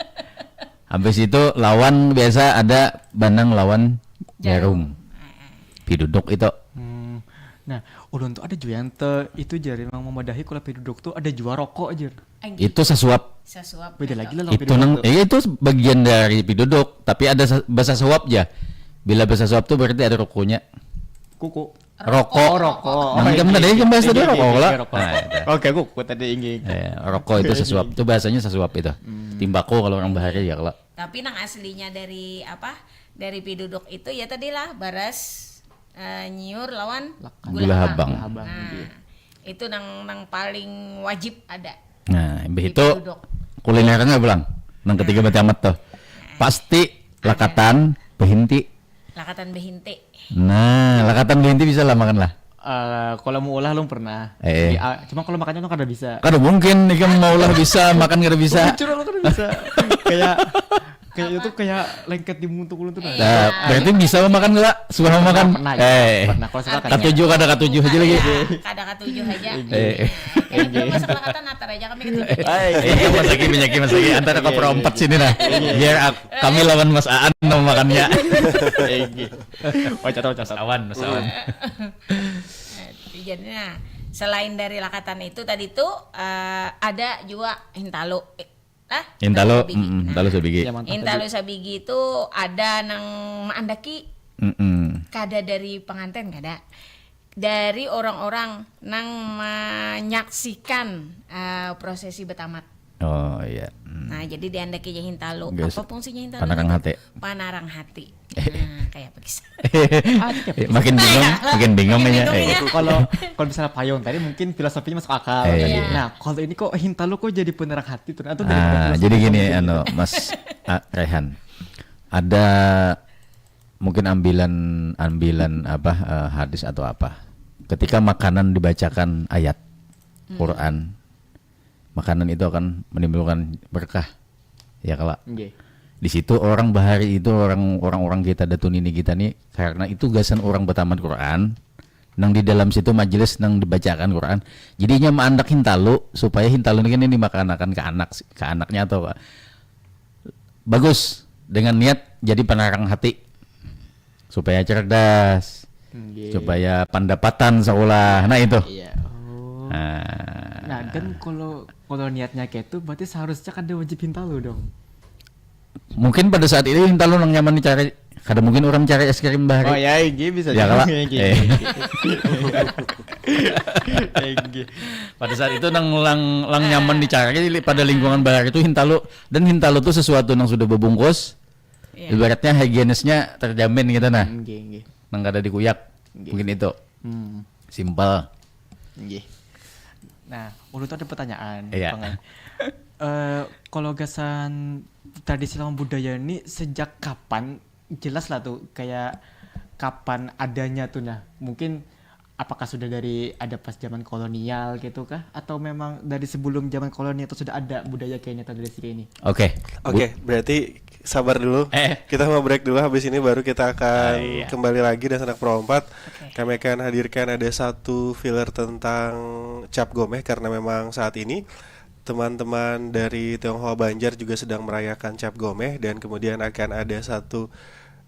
habis itu lawan biasa ada banang lawan jarum. Jarum. Piduduk itu. Hmm. Nah, ulun tuh ada juga yang te, itu jar memang memadahi kalau piduduk tuh ada juga rokok aja. Itu sasuap. Sasuap. Beda lagi lah. Itu nang, iya itu bagian dari piduduk, tapi ada sa- bahasa suap ya. Bila bahasa suap tuh berarti ada rukunya. Kuku. Rokok. Oh, rokok. Nang jam tadi kan bahasa tadi rokok lah. Nah, itu. Oke, kuku tadi inggih. Eh, rokok itu sasuap. Itu bahasanya sasuap itu. Hmm. Timbako kalau orang bahari ya kalau. Tapi nang aslinya dari apa? Dari piduduk itu ya tadilah baras, eh, nyiur lawan gula habang. Gula habang. Nah, iya. Itu nang nang paling wajib ada. Nah, imbah itu kulinernya pulang. Nang ketiga berarti amat tuh. Pasti lakatan behinti. Lakatan behinti. Nah, lakatan behinti bisa lah makan lah. Eh, kalau mau ulah belum pernah. Eh. Jadi, ah, cuma kalau makannya tuh kada bisa. Kada mungkin ikam mau ulah bisa, makan kada bisa. Jujur lo kada bisa. Kayak Kayak itu kayak lengket di muntuk ulun tuh nah. Nah, berarti bisa memakan gula? Suah memakan? Pernah, ya. Eh. Pernah. Kalau suka kan ya. Katuju kada katuju aja lagi. Iya, kada katuju aja. Eh. Iya, itu masalah kata natar aja kami katuju. Iya, Mas Aki, Mas Aki, Mas Aki. Antara kau perompat sini nah. Biar ak- kami lawan Mas Aan memakannya. Wacata, wacata. Mas Awan, Mas Awan. Jadi nah, selain dari lakatan itu tadi tuh eh, ada juga hintalu. Eh, Hintalu, sabigi. Nah, hintalu sabigi. Hintalu sabigi itu ada nang maandaki. Mm-mm. Kada dari pengantin, kada. Dari orang-orang nang menyaksikan eh, prosesi betamat. Oh iya. Hmm. Nah, jadi diandakinya hintalu. Apa fungsinya hintalu? Panarang hati. Panarang hati. Nah, kayak begitu. Makin bingung, makin bingung ya. Kalau kalau misalnya payung tadi mungkin filosofinya masuk akal. Iya. Nah, kalau ini kok hintalu kok jadi penerang hati tuh? Atau dari filosofi jadi gini, anu, Mas Rehan, ada mungkin ambilan ambilan apa eh, hadis atau apa? Ketika makanan dibacakan ayat Quran, makanan itu akan menimbulkan berkah. Ya kala. Di situ orang bahari itu orang orang orang kita datun ini kita nih karena itu gasan orang bertaman Quran nang di dalam situ majelis nang dibacakan Quran jadinya maandak hintalu supaya hintalu ini kan dimakanakan ke anak ke anaknya atau apa bagus dengan niat jadi penarang hati supaya cerdas, supaya pandapatan sekolah. Nah itu. Iya. Oh. Nah. Nah, kan kalau kalau niatnya kayak itu berarti seharusnya kada wajib hintalu dong. Mungkin pada saat itu hintalu nang nyaman dicari. Kada mungkin orang cari es krim bahari. Oh ya, ini bisa. Ya kalau. Eh. Pada saat itu nang lang, lang nyaman dicari pada lingkungan bahari itu hintalu dan hintalu itu sesuatu yang sudah berbungkus. Iya. Ibaratnya higienisnya terjamin gitu nah. Nggih, nggih. Nang kada dikuyak. Nggih. Mungkin itu. Hmm. Simpel. Nggih. Nah, ulun tuh ada pertanyaan, iya. Bang, eh. Eh, kalau gasan tradisi lawan budaya ini sejak kapan jelas lah tuh kayak kapan adanya tuh nah. Mungkin apakah sudah dari ada pas zaman kolonial gitu kah? Atau memang dari sebelum zaman kolonial itu sudah ada budaya kayaknya tradisi kayak ini? Oke. Oke, berarti sabar dulu. Eh. Kita mau break dulu, habis ini baru kita akan ah, iya. Kembali lagi dan senak perompat. Oke. Kami akan hadirkan ada satu filler tentang cap gomeh karena memang saat ini teman-teman dari Tionghoa Banjar juga sedang merayakan cap gomeh dan kemudian akan ada satu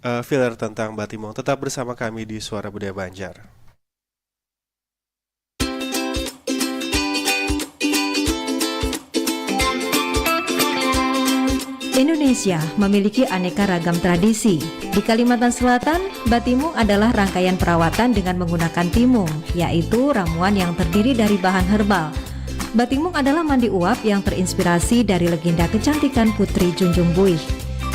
uh, filler tentang batimong. Tetap bersama kami di Suara Budaya Banjar. Indonesia memiliki aneka ragam tradisi. Di Kalimantan Selatan, batimung adalah rangkaian perawatan dengan menggunakan timung, yaitu ramuan yang terdiri dari bahan herbal. Batimung adalah mandi uap yang terinspirasi dari legenda kecantikan Putri Junjung Buih.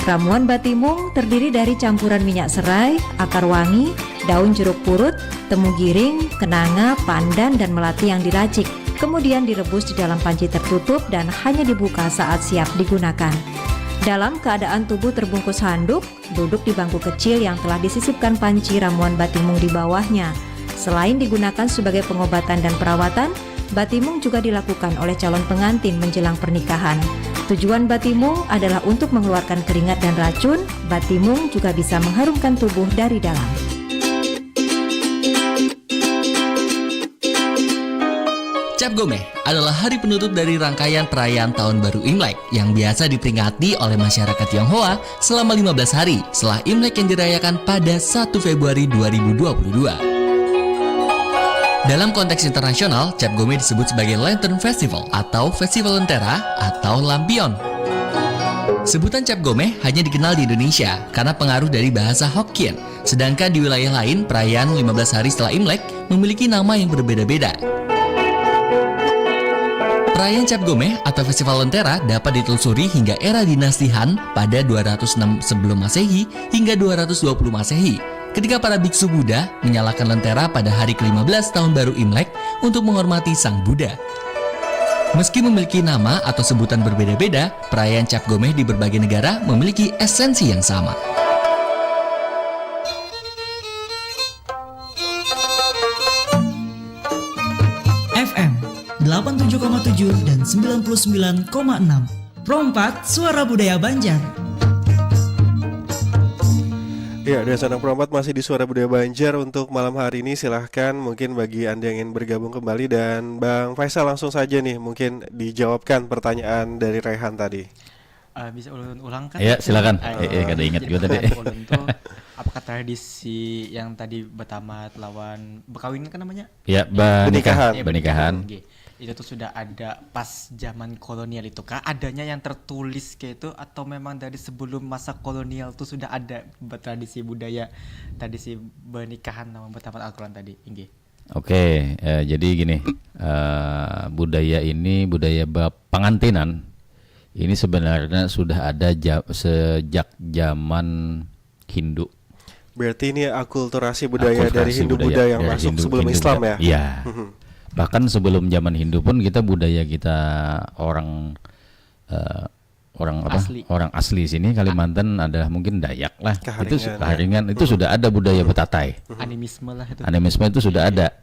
Ramuan batimung terdiri dari campuran minyak serai, akar wangi, daun jeruk purut, temu giring, kenanga, pandan, dan melati yang diracik. Kemudian direbus di dalam panci tertutup dan hanya dibuka saat siap digunakan. Dalam keadaan tubuh terbungkus handuk, duduk di bangku kecil yang telah disisipkan panci ramuan batimung di bawahnya. Selain digunakan sebagai pengobatan dan perawatan, batimung juga dilakukan oleh calon pengantin menjelang pernikahan. Tujuan batimung adalah untuk mengeluarkan keringat dan racun. Batimung juga bisa mengharumkan tubuh dari dalam. Cap Gomeh adalah hari penutup dari rangkaian perayaan Tahun Baru Imlek yang biasa diperingati oleh masyarakat Tionghoa selama lima belas hari setelah Imlek yang dirayakan pada satu Februari dua ribu dua puluh dua. Dalam konteks internasional, Cap Gomeh disebut sebagai Lantern Festival atau Festival Lentera atau Lampion. Sebutan Cap Gomeh hanya dikenal di Indonesia karena pengaruh dari bahasa Hokkien, sedangkan di wilayah lain perayaan lima belas hari setelah Imlek memiliki nama yang berbeda-beda. Perayaan Cap Gomeh atau Festival Lentera dapat ditelusuri hingga era dinasti Han pada dua ratus enam sebelum Masehi hingga dua ratus dua puluh Masehi, ketika para biksu Buddha menyalakan lentera pada hari kelima belas tahun baru Imlek untuk menghormati Sang Buddha. Meski memiliki nama atau sebutan berbeda-beda, perayaan Cap Gomeh di berbagai negara memiliki esensi yang sama. F M delapan tujuh koma tujuh dan sembilan puluh sembilan koma enam. Pro empat, Suara Budaya Banjar. Ya, dan Sanang Pro empat masih di Suara Budaya Banjar untuk malam hari ini. Silahkan, mungkin bagi Anda yang ingin bergabung kembali, dan Bang Faisal, langsung saja nih, mungkin dijawabkan pertanyaan dari Raihan tadi. Uh, bisa ulun ulang kan? Ya, silakan. Uh, eh, eh, kada ingat juga tadi. Ulun tuh, apakah tradisi yang tadi betamat lawan bekawin kan namanya? Ya, benikahan. Ya, benikahan. Itu tuh sudah ada pas zaman kolonial itu kah? Adanya yang tertulis kayak itu, atau memang dari sebelum masa kolonial tuh sudah ada tradisi budaya, tradisi benikahan lawan betamat Al-Quran tadi? Inggih. Oke, eh, jadi gini, eh, budaya ini, budaya pengantinan ini sebenarnya sudah ada ja, sejak zaman Hindu. Berarti ini akulturasi budaya akulturasi dari Hindu budaya, Buddha yang dari masuk Hindu, sebelum Hindu Islam Buddha. Ya? Iya. Bahkan sebelum zaman Hindu pun kita budaya kita orang uh, orang apa? Asli. Orang asli sini Kalimantan adalah mungkin Dayak lah. Kaharingan, itu Kaharingan ya. Itu sudah ada budaya betatai. Animisme lah itu. Animisme itu sudah ada.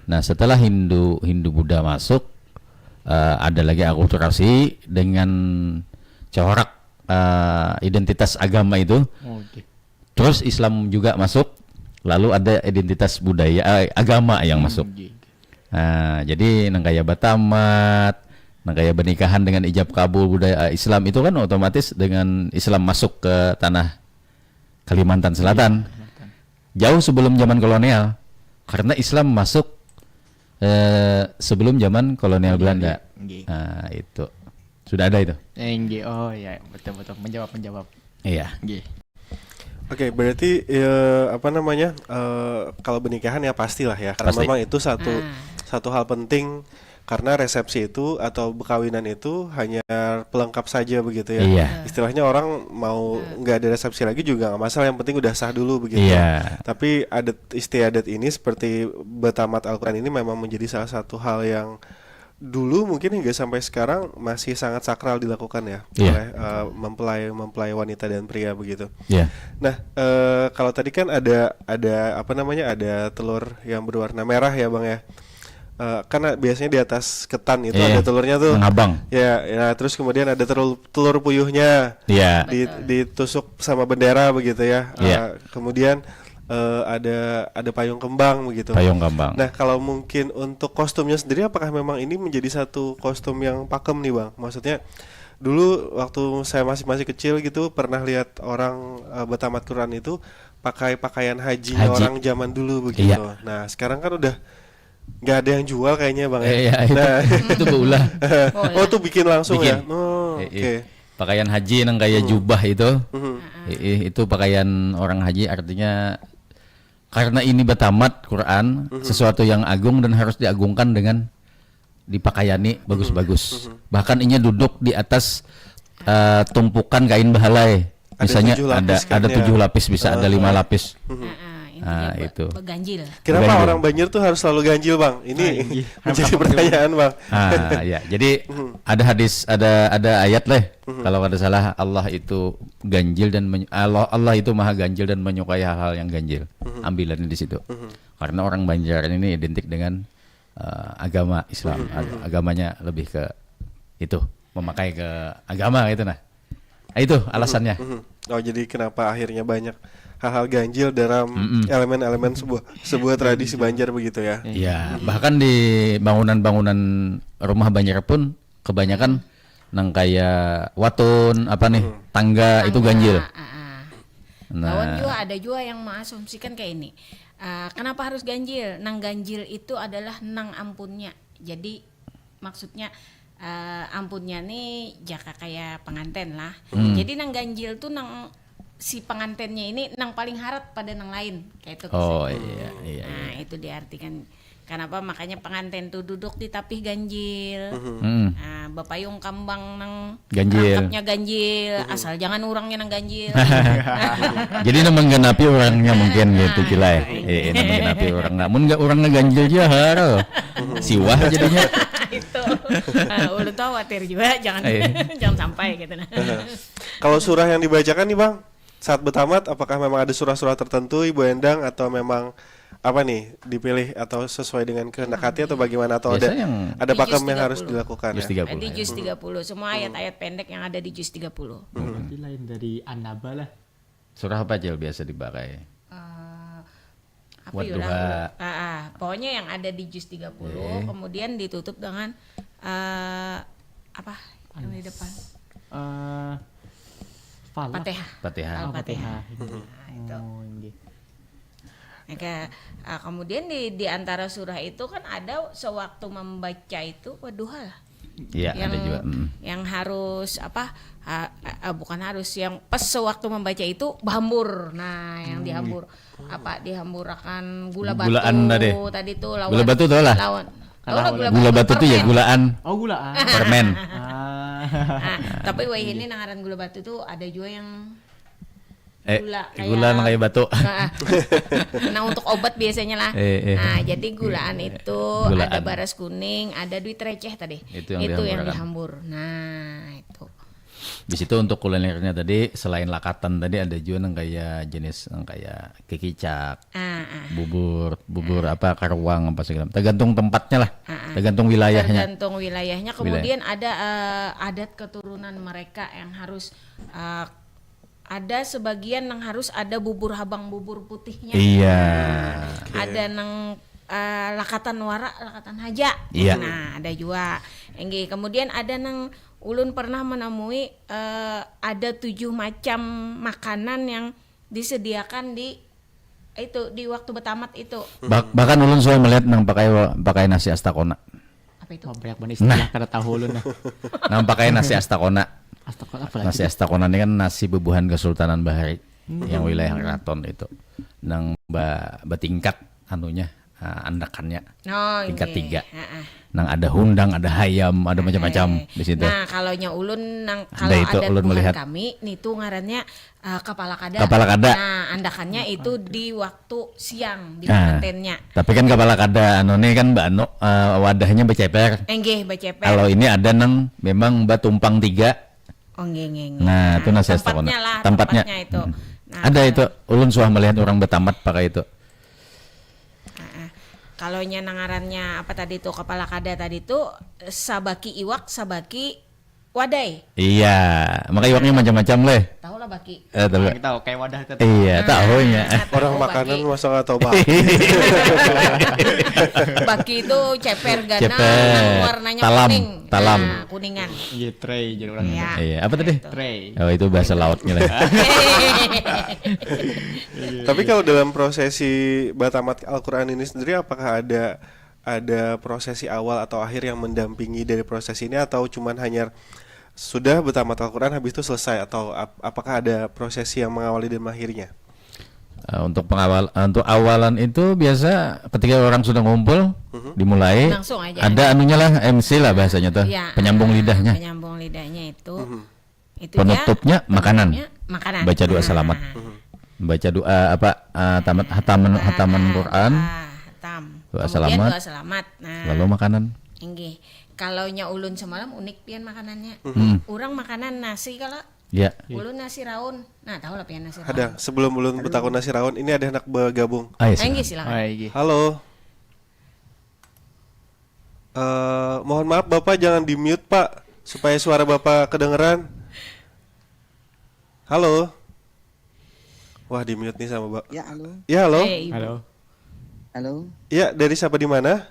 Nah, setelah Hindu Hindu Buddha masuk, uh, ada lagi akulturasi dengan corak uh, identitas agama itu. Oh, okay. Terus Islam juga masuk, lalu ada identitas budaya uh, agama yang hmm, masuk. Okay. Nah, jadi nang kaya batamat, nang kaya benikahan dengan ijab kabul budaya uh, Islam itu kan otomatis dengan Islam masuk ke tanah Kalimantan Selatan. Iya, jauh sebelum zaman kolonial, karena Islam masuk eh, sebelum zaman kolonial Belanda. Nah, itu sudah ada itu. Enggih. Oh ya, betul betul, menjawab menjawab. Iya. Enggih. Oke, berarti ya, apa namanya, uh, kalau benikahan ya pastilah ya, karena pastilah. Memang itu satu ah. Satu hal penting karena resepsi itu atau bekawinan itu hanya pelengkap saja begitu ya. Iya. Istilahnya orang mau nggak ada resepsi lagi juga nggak masalah, yang penting udah sah dulu begitu. Iya. Tapi adat istiadat ini seperti betamat Al-Quran ini memang menjadi salah satu hal yang dulu mungkin hingga sampai sekarang masih sangat sakral dilakukan ya, iya, oleh uh, mempelai mempelai wanita dan pria begitu. Iya. Nah, uh, kalau tadi kan ada ada apa namanya, ada telur yang berwarna merah ya, Bang, ya. Uh, kan biasanya di atas ketan itu ya, ada telurnya tuh. Mengabang. Ya, ya, terus kemudian ada telur telur puyuhnya. Ya. Di, ditusuk sama bendera begitu ya. Ya. Uh, kemudian uh, ada ada payung kembang begitu. Payung kembang. Nah, kalau mungkin untuk kostumnya sendiri, apakah memang ini menjadi satu kostum yang pakem nih, Bang? Maksudnya dulu waktu saya masih masih kecil gitu pernah lihat orang uh, betamat Quran itu pakai pakaian hajinya haji. Orang zaman dulu begitu. Iya. Nah, sekarang kan udah nggak ada yang jual kayaknya, Bang, ya. Eh, iya, itu, nah, itu berulah. Oh, itu bikin langsung bikin. Ya. Oh, eh, oke. Okay. Pakaian haji nang kaya jubah itu. Iih, itu pakaian orang haji, artinya karena ini batamat Quran, sesuatu yang agung dan harus diagungkan dengan dipakaiani bagus-bagus. Bahkan inya duduk di atas eh, tumpukan kain bahalai. Ada Misalnya tujuh lapis ada ada kainnya. tujuh lapis, bisa ada lima lapis. Heeh, intinya Ah, be- itu. beganjil. Kenapa Ganjil. orang Banjar tuh harus selalu ganjil, Bang? Ini Ah, iya. menjadi Apa pertanyaan, Bang. Ah, ya. Jadi ada hadis, ada ada ayat leh. Kalau kada salah, Allah itu ganjil dan menyu- Allah Allah itu maha ganjil dan menyukai hal-hal yang ganjil. Ambilannya di situ. Karena orang Banjar ini identik dengan eh, agama Islam. Ag- Agamanya lebih ke itu, memakai ke agama gitu nah. Ah, itu alasannya. Mhm. Oh, jadi kenapa akhirnya banyak hal-hal ganjil dalam Mm-mm. elemen-elemen sebuah sebuah tradisi Banjar begitu ya? Iya, bahkan di bangunan-bangunan rumah Banjar pun kebanyakan nang kaya watun, apa nih, tangga itu Tangga, ganjil. ah, ah. Nah. Lawan jua ada jua yang mengasumsikan kayak ini. Ah, kenapa harus ganjil? Nang ganjil itu adalah nang ampunnya. Jadi maksudnya eh, ampunnya nih jaka kayak pengantin lah. Hmm. Jadi nang ganjil tuh nang si pengantinnya ini nang paling harat pada nang lain kayak itu. Oh, iya, iya, iya. Nah, itu diartikan kenapa makanya pengantin tuh duduk di tapih ganjil. Hmm. Nah, bapayung kambang nang Ganjil. rangkapnya ganjil, asal jangan urangnya nang ganjil. Jadi nang menggenapi orangnya mungkin gitu, Cilai. Eh, eh, nang menggenapi orang. Namun nggak orangnya ganjil aja, haro. Siwah jadinya. Itu. Eh, ulun tuh khawatir juga, jangan Iya. jangan sampai gitu nah. Kalau surah yang dibacakan nih, Bang, saat bertamat, apakah memang ada surah-surah tertentu, Ibu Endang, atau memang apa nih dipilih atau sesuai dengan kehendak hati atau bagaimana atau Biasa ada yang ada Di pakem juz yang harus tiga puluh. dilakukan Juz ya? tiga puluh. Di juz tiga puluh, semua ayat-ayat pendek yang ada di juz tiga puluh. Berarti lain dari An-Naba lah. Surah apa aja biasa dipakai? Eh, apa Wadduha. ya lah? Ah, ah. Pokoknya yang ada di juz tiga puluh, Oke. kemudian ditutup dengan eh, apa yang di depan? Eh, Falak. Fatihah. Fatihah. Al-Fatihah. Oh, Fatihah. Nah, itu. Oh, inggih. Oke, ah, kemudian di di antara surah itu kan ada sewaktu membaca itu Wadduha lah. Iya, ada Yang juga. Mm. yang harus apa? Ah, ah, bukan harus, yang pas sewaktu membaca itu bahambur. Nah, yang dihambur apa? Dihamburakan gula Gulaan batu tadi. tadi tuh lawan Gula batu tuh lah. lawan. Tahu lah Kenapa? gula Gula batu batu tuh ya permen. gulaan. Oh, gulaan. Permen. Ah. Ah, tapi wayahini nang ngaran gula batu tuh ada juga yang Eh, gula kayak gula nang kayak batu. Nah, nah, untuk obat biasanya lah. Eh, eh. Nah, jadi gulaan itu Gulaan. ada baras kuning, ada duit receh tadi. Itu yang Itu yang dihamburakan. dihambur. Nah, itu. Di situ untuk kulinernya tadi selain lakatan tadi ada juga nang kayak jenis nang kayak kikicak, Ah, ah. bubur, bubur apa karuang apa segala. Tergantung tempatnya lah. Ah, ah. Tergantung wilayahnya. Tergantung wilayahnya. Wilayah. Kemudian ada eh, adat keturunan mereka yang harus eh, ada sebagian yang harus ada bubur habang bubur putihnya. Iya. Ada nang eh, lakatan wara, lakatan haja. Iya. Nah, ada juga. Enggih, kemudian ada nang ulun pernah menemui eh, ada tujuh macam makanan yang disediakan di itu di waktu bertamat itu. Bah- bahkan ulun sudah melihat nang pakai wa- pakai nasi astakona. Apa itu? Wah, banyak banget istilah kada tahu ulun nah. Nang pakai nasi astakona. Astakona apa lagi? Nasi astakona ini kan nasi bubuhan Kesultanan Bahari yang wilayah keraton itu. Nang ba- batingkat anunya, ah, andakannya. Oh, Tingkat iya. tiga. Heeh. Nang ada hundang, ada hayam, ada macam-macam Eh, di situ. Nah, kalau nya ulun nang Ada kalau itu, ada ulun buhan melihat. kami nih tuh ngarannya eh, kepala kada. Kepala kada. Nah, andakannya itu di waktu siang di Nah, pengantinnya. Tapi kan kepala kada anu nih kan mbak anu eh, wadahnya beceper. Enggih, beceper. Kalau ini ada nang memang batumpang tiga. Oh, nggih, nggih, nggih. Nah, itu nasi astakona. Tempatnya lah, Tempatnya. tempatnya itu. Hmm. Nah, Ada itu ulun suah melihat orang bertamat pakai itu. Heeh. Kalau nya nangarannya apa tadi tuh kepala kada tadi tuh sabaki iwak, sabaki wadai. Iya, maka iwaknya macam-macam leh. Tahu lah baki. Eh, tahu. Kita tahu kayak wadah itu. Iya, tahunya. Nah, Orang tahu makanan baki. masa nggak tahu baki. Baki itu ceper ganang, Ceper. warnanya Talam, kuning. talam. Nah, kuningan. Iya, tray jadi orang Iya. Iya, apa tadi? Itu. Tray. Oh, itu bahasa lautnya lah. Tapi kalau dalam prosesi batamat Al-Quran ini sendiri, apakah ada ada prosesi awal atau akhir yang mendampingi dari prosesi ini atau cuman hanya Sudah bertamat Al-Quran, habis itu selesai, atau ap- apakah ada prosesi yang mengawali dan mengakhirinya? Uh, untuk pengawal untuk awalan itu biasa ketika orang sudah ngumpul, dimulai, Langsung aja. Ada anunya lah, M C lah bahasanya tuh, Ya, penyambung ah, lidahnya. Penyambung lidahnya itu. Itu Penutupnya dia, makanan. Penutupnya makanan. Baca doa Nah, selamat. Baca doa apa, uh, tamat hataman ah, hataman ah, Quran, ah, hatam. Doa Kemudian selamat. Doa selamat. Nah, Lalu makanan. Inggih. Kalau nya ulun semalam unik pian makanannya. Hmm. Orang makanan nasi kalau Ya. ulun nasi raun. Nah, tahu lah pian nasi raun. Ada, sebelum ulun bertakun nasi raun, ini ada anak bergabung. Ayo, Inggih, silakan. Silakan. Wah, iki. Halo. Eh, mohon maaf Bapak, jangan di mute Pak, supaya suara Bapak kedengeran. Halo. Wah, di mute nih sama Bapak. Ya, halo. Ya, halo. Eh, Ibu. Halo. Halo, Ya, dari siapa, di mana?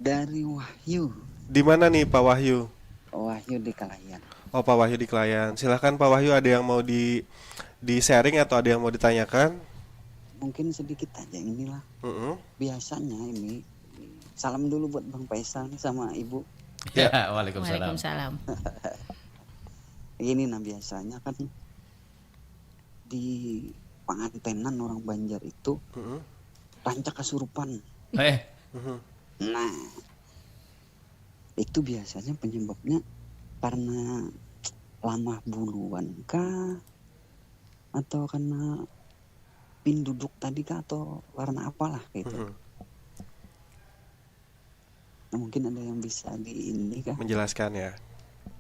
Dari Wahyu. Di mana nih Pak Wahyu? Wahyu di Kalayan. Oh, Pak Wahyu di Kalayan. Silahkan Pak Wahyu, ada yang mau di di sharing atau ada yang mau ditanyakan? Mungkin sedikit aja inilah. Mm-mm. Biasanya ini, salam dulu buat Bang Faisal nih sama Ibu. Ya, waalaikumsalam. Waalaikumsalam. Ini nah, biasanya kan di pangantenan orang Banjar itu Mm-mm. rancak kasurupan. Eh, Mhm. Nah, itu biasanya penyebabnya karena lamah buluan kah, atau karena pinduduk tadi kah, atau karena apalah gitu. Mhm. Nah, mungkin ada yang bisa di ini kah? Menjelaskan ya.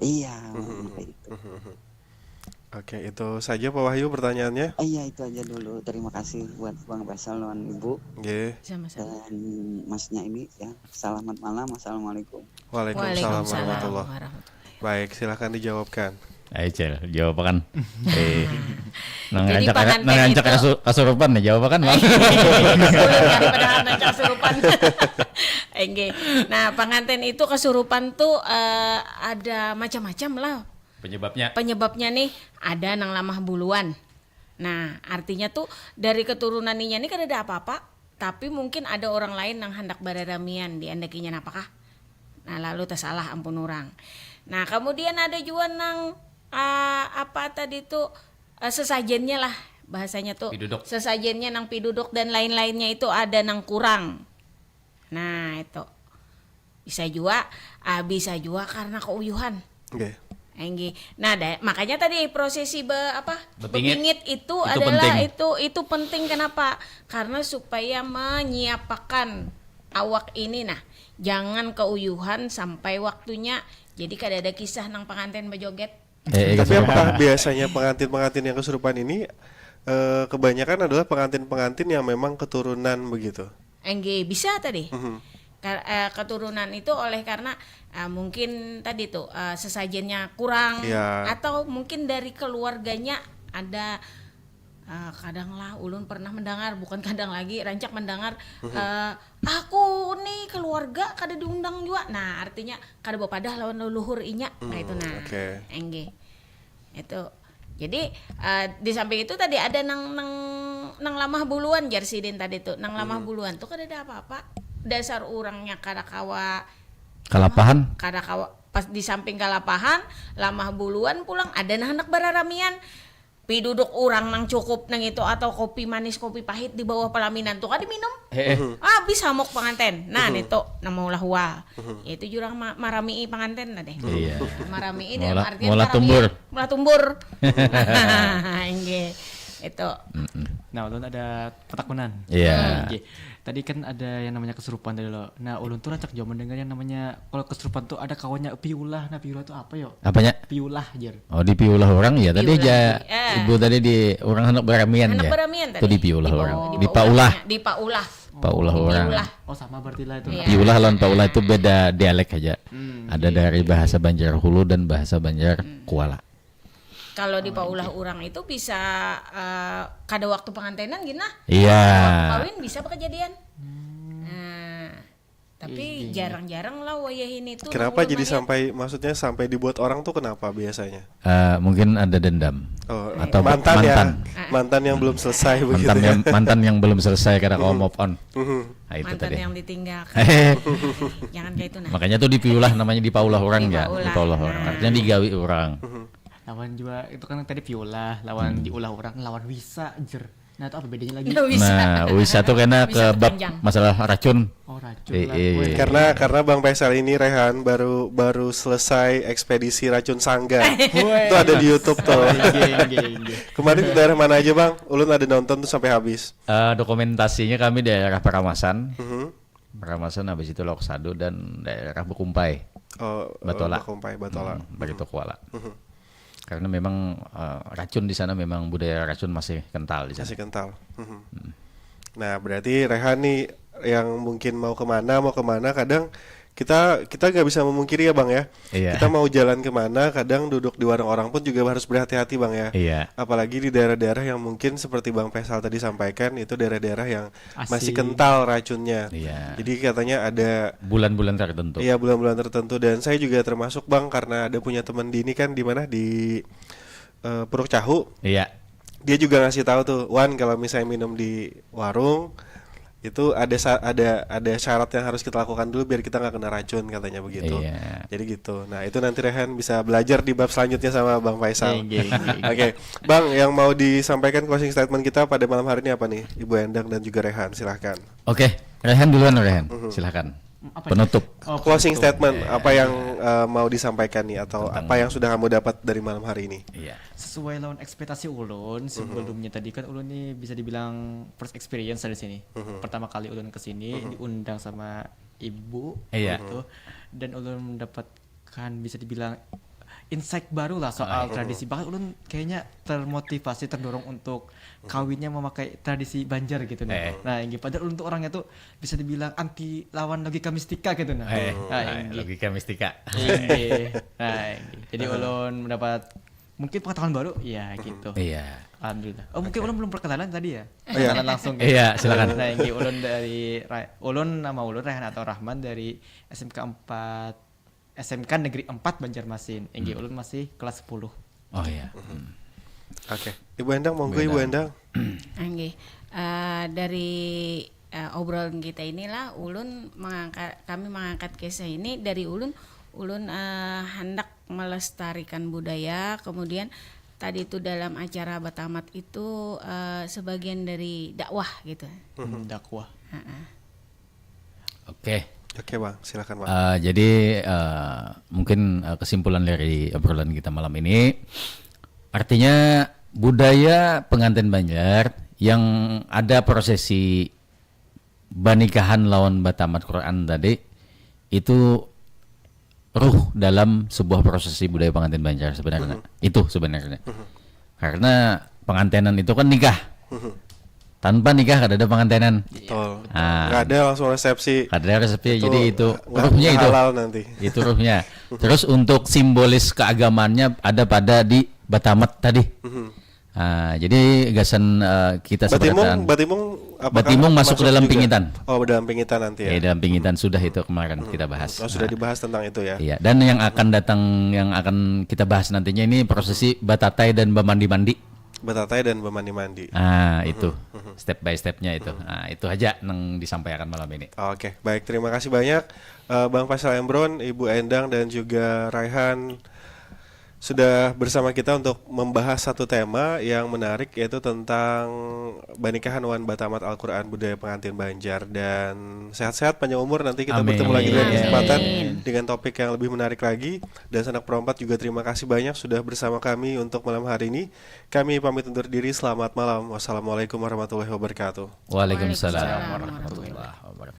Iya, Mhm. kayak itu. Mhm. Oke, itu saja Pak Wahyu pertanyaannya. Ah, iya, itu aja dulu. Terima kasih buat Bang Faisal dan Ibu Nggih. Sama-sama. Dan masnya ini ya. Selamat malam. Assalamualaikum. Waalaikumsalam Waalaikumsalam warahmatullah. Warahmatullahi. Baik, silahkan dijawabkan. Ayo Cel, jawabakan. Eh, nang Jadi rancak panganten nang rancak itu- kasu- kasurupan nih, jawabakan Bang. Sulit daripada anak kasurupan. Enggih. Nah, panganten itu kasurupan tuh eh, ada macam-macam lah. Penyebabnya. Penyebabnya nih ada nang lamah buluan. Nah, artinya tuh dari keturunan inya nih kada ada apa-apa, tapi mungkin ada orang lain nang handak bararamian di andakinya, napakah? Nah, lalu tasalah ampun orang. Nah, kemudian ada jua nang ah, apa tadi tuh eh, sesajennya lah bahasanya tuh. Piduduk. Sesajennya nang piduduk dan lain-lainnya itu ada nang kurang. Nah, itu. Bisa jua ah, bisa jua karena keuyuhan. Oke. Enggih. Nah, da- makanya tadi prosesi be, apa? Bepingit. Bepingit itu, Itu adalah penting. itu itu penting, kenapa? Karena supaya menyiapakan awak ini, nah, jangan keuyuhan sampai waktunya. Jadi kada ada kisah nang pengantin bejoget. Eh, eh, Tapi kesurupan. Apakah biasanya pengantin-pengantin yang kesurupan ini eh, kebanyakan adalah pengantin-pengantin yang memang keturunan begitu? Enggih, bisa tadi. Mhm. Ka- eh, keturunan itu oleh karena eh, mungkin tadi tuh eh, sesajennya kurang Iya. Atau mungkin dari keluarganya ada eh, kadang lah ulun pernah mendengar, bukan kadang lagi, rancak mendengar eh, aku nih keluarga kada diundang jua. Nah, artinya kada bapadah lawan leluhur inya. Nah, itu nah. Oke. Enggih. Itu. Jadi eh, di samping itu tadi ada nang nang nang lamah buluan, jar sidin tadi tuh. Nang lamah buluan tuh kada ada apa-apa. Dasar urangnya kada kawa Kalapahan. kada kawa pas di samping kalapahan, lamah buluan pulang, ada nah handak bararamian. Piduduk urang nang cukup nang itu atau kopi manis kopi pahit di bawah pelaminan tuh kada minum. Eh, eh. Habis hamuk penganten. Nah, nitu nang maulah hual. Ya itu jurang ma- maramii penganten lah deh. Iya. Maramii dalam Maulah- artian maulah maramii- tumbur. Maulah tumbur. Inggih. Itu. Nah, ulun ada petakunan. Iya. Oke. Tadi kan ada yang namanya kesurupan tadi lo. Nah, ulun tuh rancak jua mendengar yang namanya kalau kesurupan tuh ada kawannya piulah. Nah, piulah tuh apa yo? Apanya? Piulah, jar. Oh, dipiulah orang ya. Tadi Piulah, aja eh. Ibu tadi di orang handak baramian Handak ya. baramian tadi. Itu dipiulah orang. Dibawa- Dipaulah. Dipaulah. Paulah orang. Dipiulah. Oh, sama berarti lah itu. Iya. Piulah lawan paulah itu beda dialek aja. Hmm, Ada dari bahasa Banjar Hulu dan bahasa Banjar Kuala. Kalau dipaulah orang itu bisa eh, kada waktu pengantenan gini nah. Iya. Waktu kawin bisa apa kejadian. Nah, Tapi Iya. Jarang-jarang lah wayah ini tuh. Kenapa Ulun jadi melihat. Sampai, maksudnya sampai dibuat orang tuh kenapa biasanya? Eh, mungkin ada dendam. Oh, Atau mantan ya, mantan. Mantan yang belum selesai begitu Mantan ya. yang mantan yang belum selesai karena kawa move on. Mhm. Nah, itu Mantan tadi. Yang ditinggalkan. Jangan kayak itu nah. Makanya tuh dipiulah namanya dipaulah orang ya, Dipaulah. Dipaulah orang. Nah. Artinya digawi orang. Lawan juga itu kan tadi piulah, lawan diulah orang, lawan wisa jer. Nah, itu apa bedanya lagi? Nggak bisa. Nah, wisa tuh kena Wisa ke bab keranjang. Masalah racun. Oh, racun Eh, lah. eh. Weh. Karena karena Bang Faisal ini, Rehan, baru baru selesai ekspedisi racun sangga. Weh. Itu ada di YouTube tuh. Inggih, inggih, inggih. Kemarin di daerah mana aja, Bang? Ulun ada nonton tuh sampai habis. Eh, dokumentasinya kami daerah Paramasan. Mhm. Paramasan, habis itu Lok Sado dan daerah Bekumpai. Oh, Batola. Bekumpai, Batola. Hmm, Barito Kuala. Mhm. Karena memang eh, racun di sana, memang budaya racun masih kental di sana. Masih kental. Mhm. Nah, berarti Rehan nih yang mungkin mau kemana, mau kemana, kadang kita kita nggak bisa memungkiri ya, Bang, ya. Iya. Kita mau jalan kemana, kadang duduk di warung orang pun juga harus berhati-hati, Bang, ya. Iya. Apalagi di daerah-daerah yang mungkin seperti Bang Faisal tadi sampaikan, itu daerah-daerah yang masih Asing. Kental racunnya. Iya. Jadi katanya ada Bulan-bulan tertentu. Iya, bulan-bulan tertentu, dan saya juga termasuk, Bang, karena ada punya teman di ini kan, di mana, di eh, Puruk Cahu. Iya. Dia juga ngasih tahu tuh, "Wan, kalau misalnya minum di warung itu ada sa- ada ada syarat yang harus kita lakukan dulu biar kita nggak kena racun," katanya begitu. Iya. Jadi gitu. Nah, itu nanti Rehan bisa belajar di bab selanjutnya sama Bang Faisal. Inggih, inggih, inggih. Oke, Bang, yang mau disampaikan closing statement kita pada malam hari ini apa nih, Ibu Endang dan juga Rehan? Silahkan. Oke, Rehan duluan, Rehan. Silahkan. Apa Penutup. Oh, Closing penutup. statement, apa yang eh, mau disampaikan nih, atau apa yang sudah kamu dapat dari malam hari ini? Iya. Sesuai lawan ekspektasi ulun sebelumnya tadi kan, ulun nih bisa dibilang first experience di sini. Pertama kali ulun ke sini diundang sama ibu Iya. gitu. Dan ulun mendapatkan, bisa dibilang, insight baru lah soal tradisi. Bahkan ulun kayaknya termotivasi, terdorong untuk kawinnya memakai tradisi Banjar gitu nah. Eh. Nah, inggih, padahal ulun tuh orangnya tuh bisa dibilang anti lawan logika mistika gitu nah. Eh, Nah, nah, inggih. Logika mistika. Inggih. Nah, inggih. Jadi ulun mendapat mungkin pengetahuan baru, ya gitu. Iya. Alhamdulillah. Oh, mungkin ulun belum perkenalan tadi ya. Iya. Perkenalan langsung. Iya, silakan. Nah, inggih, ulun dari Ra- ulun, nama ulun Rehan atau Rahman, dari S M K empat, S M K Negeri empat Banjarmasin. Inggih, ulun masih kelas sepuluh. Oh iya. Hmm. Oke, Ibu Endang, monggo Ibu Endang. Anggih. Eh, dari eh, obrolan kita inilah ulun mengangkat kami mengangkat kisah ini dari ulun ulun eh, hendak melestarikan budaya, kemudian tadi itu dalam acara batamat itu eh, sebagian dari dakwah gitu. Hmm, dakwah. Heeh. Oke. Oke, Bang, silakan, Bang. Eh, jadi eh, mungkin eh, kesimpulan dari obrolan kita malam ini, artinya budaya pengantin Banjar yang ada prosesi banikahan lawan batamat Quran tadi itu ruh dalam sebuah prosesi budaya pengantin Banjar sebenarnya. Itu sebenarnya. Karena pengantenan itu kan nikah. Tanpa nikah kada ada pengantenan. Betul. Ah. Nggak ada langsung resepsi. Kada ada resepsi, Itu jadi itu nggak- ruhnya nggak itu. Halal nanti. Itu ruhnya. Terus untuk simbolis keagamannya ada pada di batamat tadi. Ah, jadi gasan eh, kita Batimung, seberataan. Batimung apakah Batimung masuk dalam juga? Pingitan. Oh, dalam Pingitan nanti ya. Ya, dalam Pingitan sudah itu kemarin kita bahas. Oh, sudah Nah, dibahas tentang itu ya. Iya, dan yang akan datang, yang akan kita bahas nantinya ini prosesi batatai dan bamandi-mandi. Batatai dan bamandi-mandi. Ah, itu step by stepnya itu. Ah, itu aja yang disampaikan malam ini. Oke, baik, terima kasih banyak eh, Bang Faisal Embron, Ibu Endang dan juga Raihan sudah bersama kita untuk membahas satu tema yang menarik, yaitu tentang banikahan wan batamat Al-Quran budaya pengantin Banjar, dan sehat-sehat panjang umur, nanti kita Amin. bertemu lagi dengan Amin. kesempatan dengan topik yang lebih menarik lagi. Dan sanak perompat juga terima kasih banyak sudah bersama kami untuk malam hari ini. Kami pamit undur diri, selamat malam, wassalamualaikum warahmatullahi wabarakatuh. Waalaikumsalam Waalaikumsalam warahmatullahi wabarakatuh.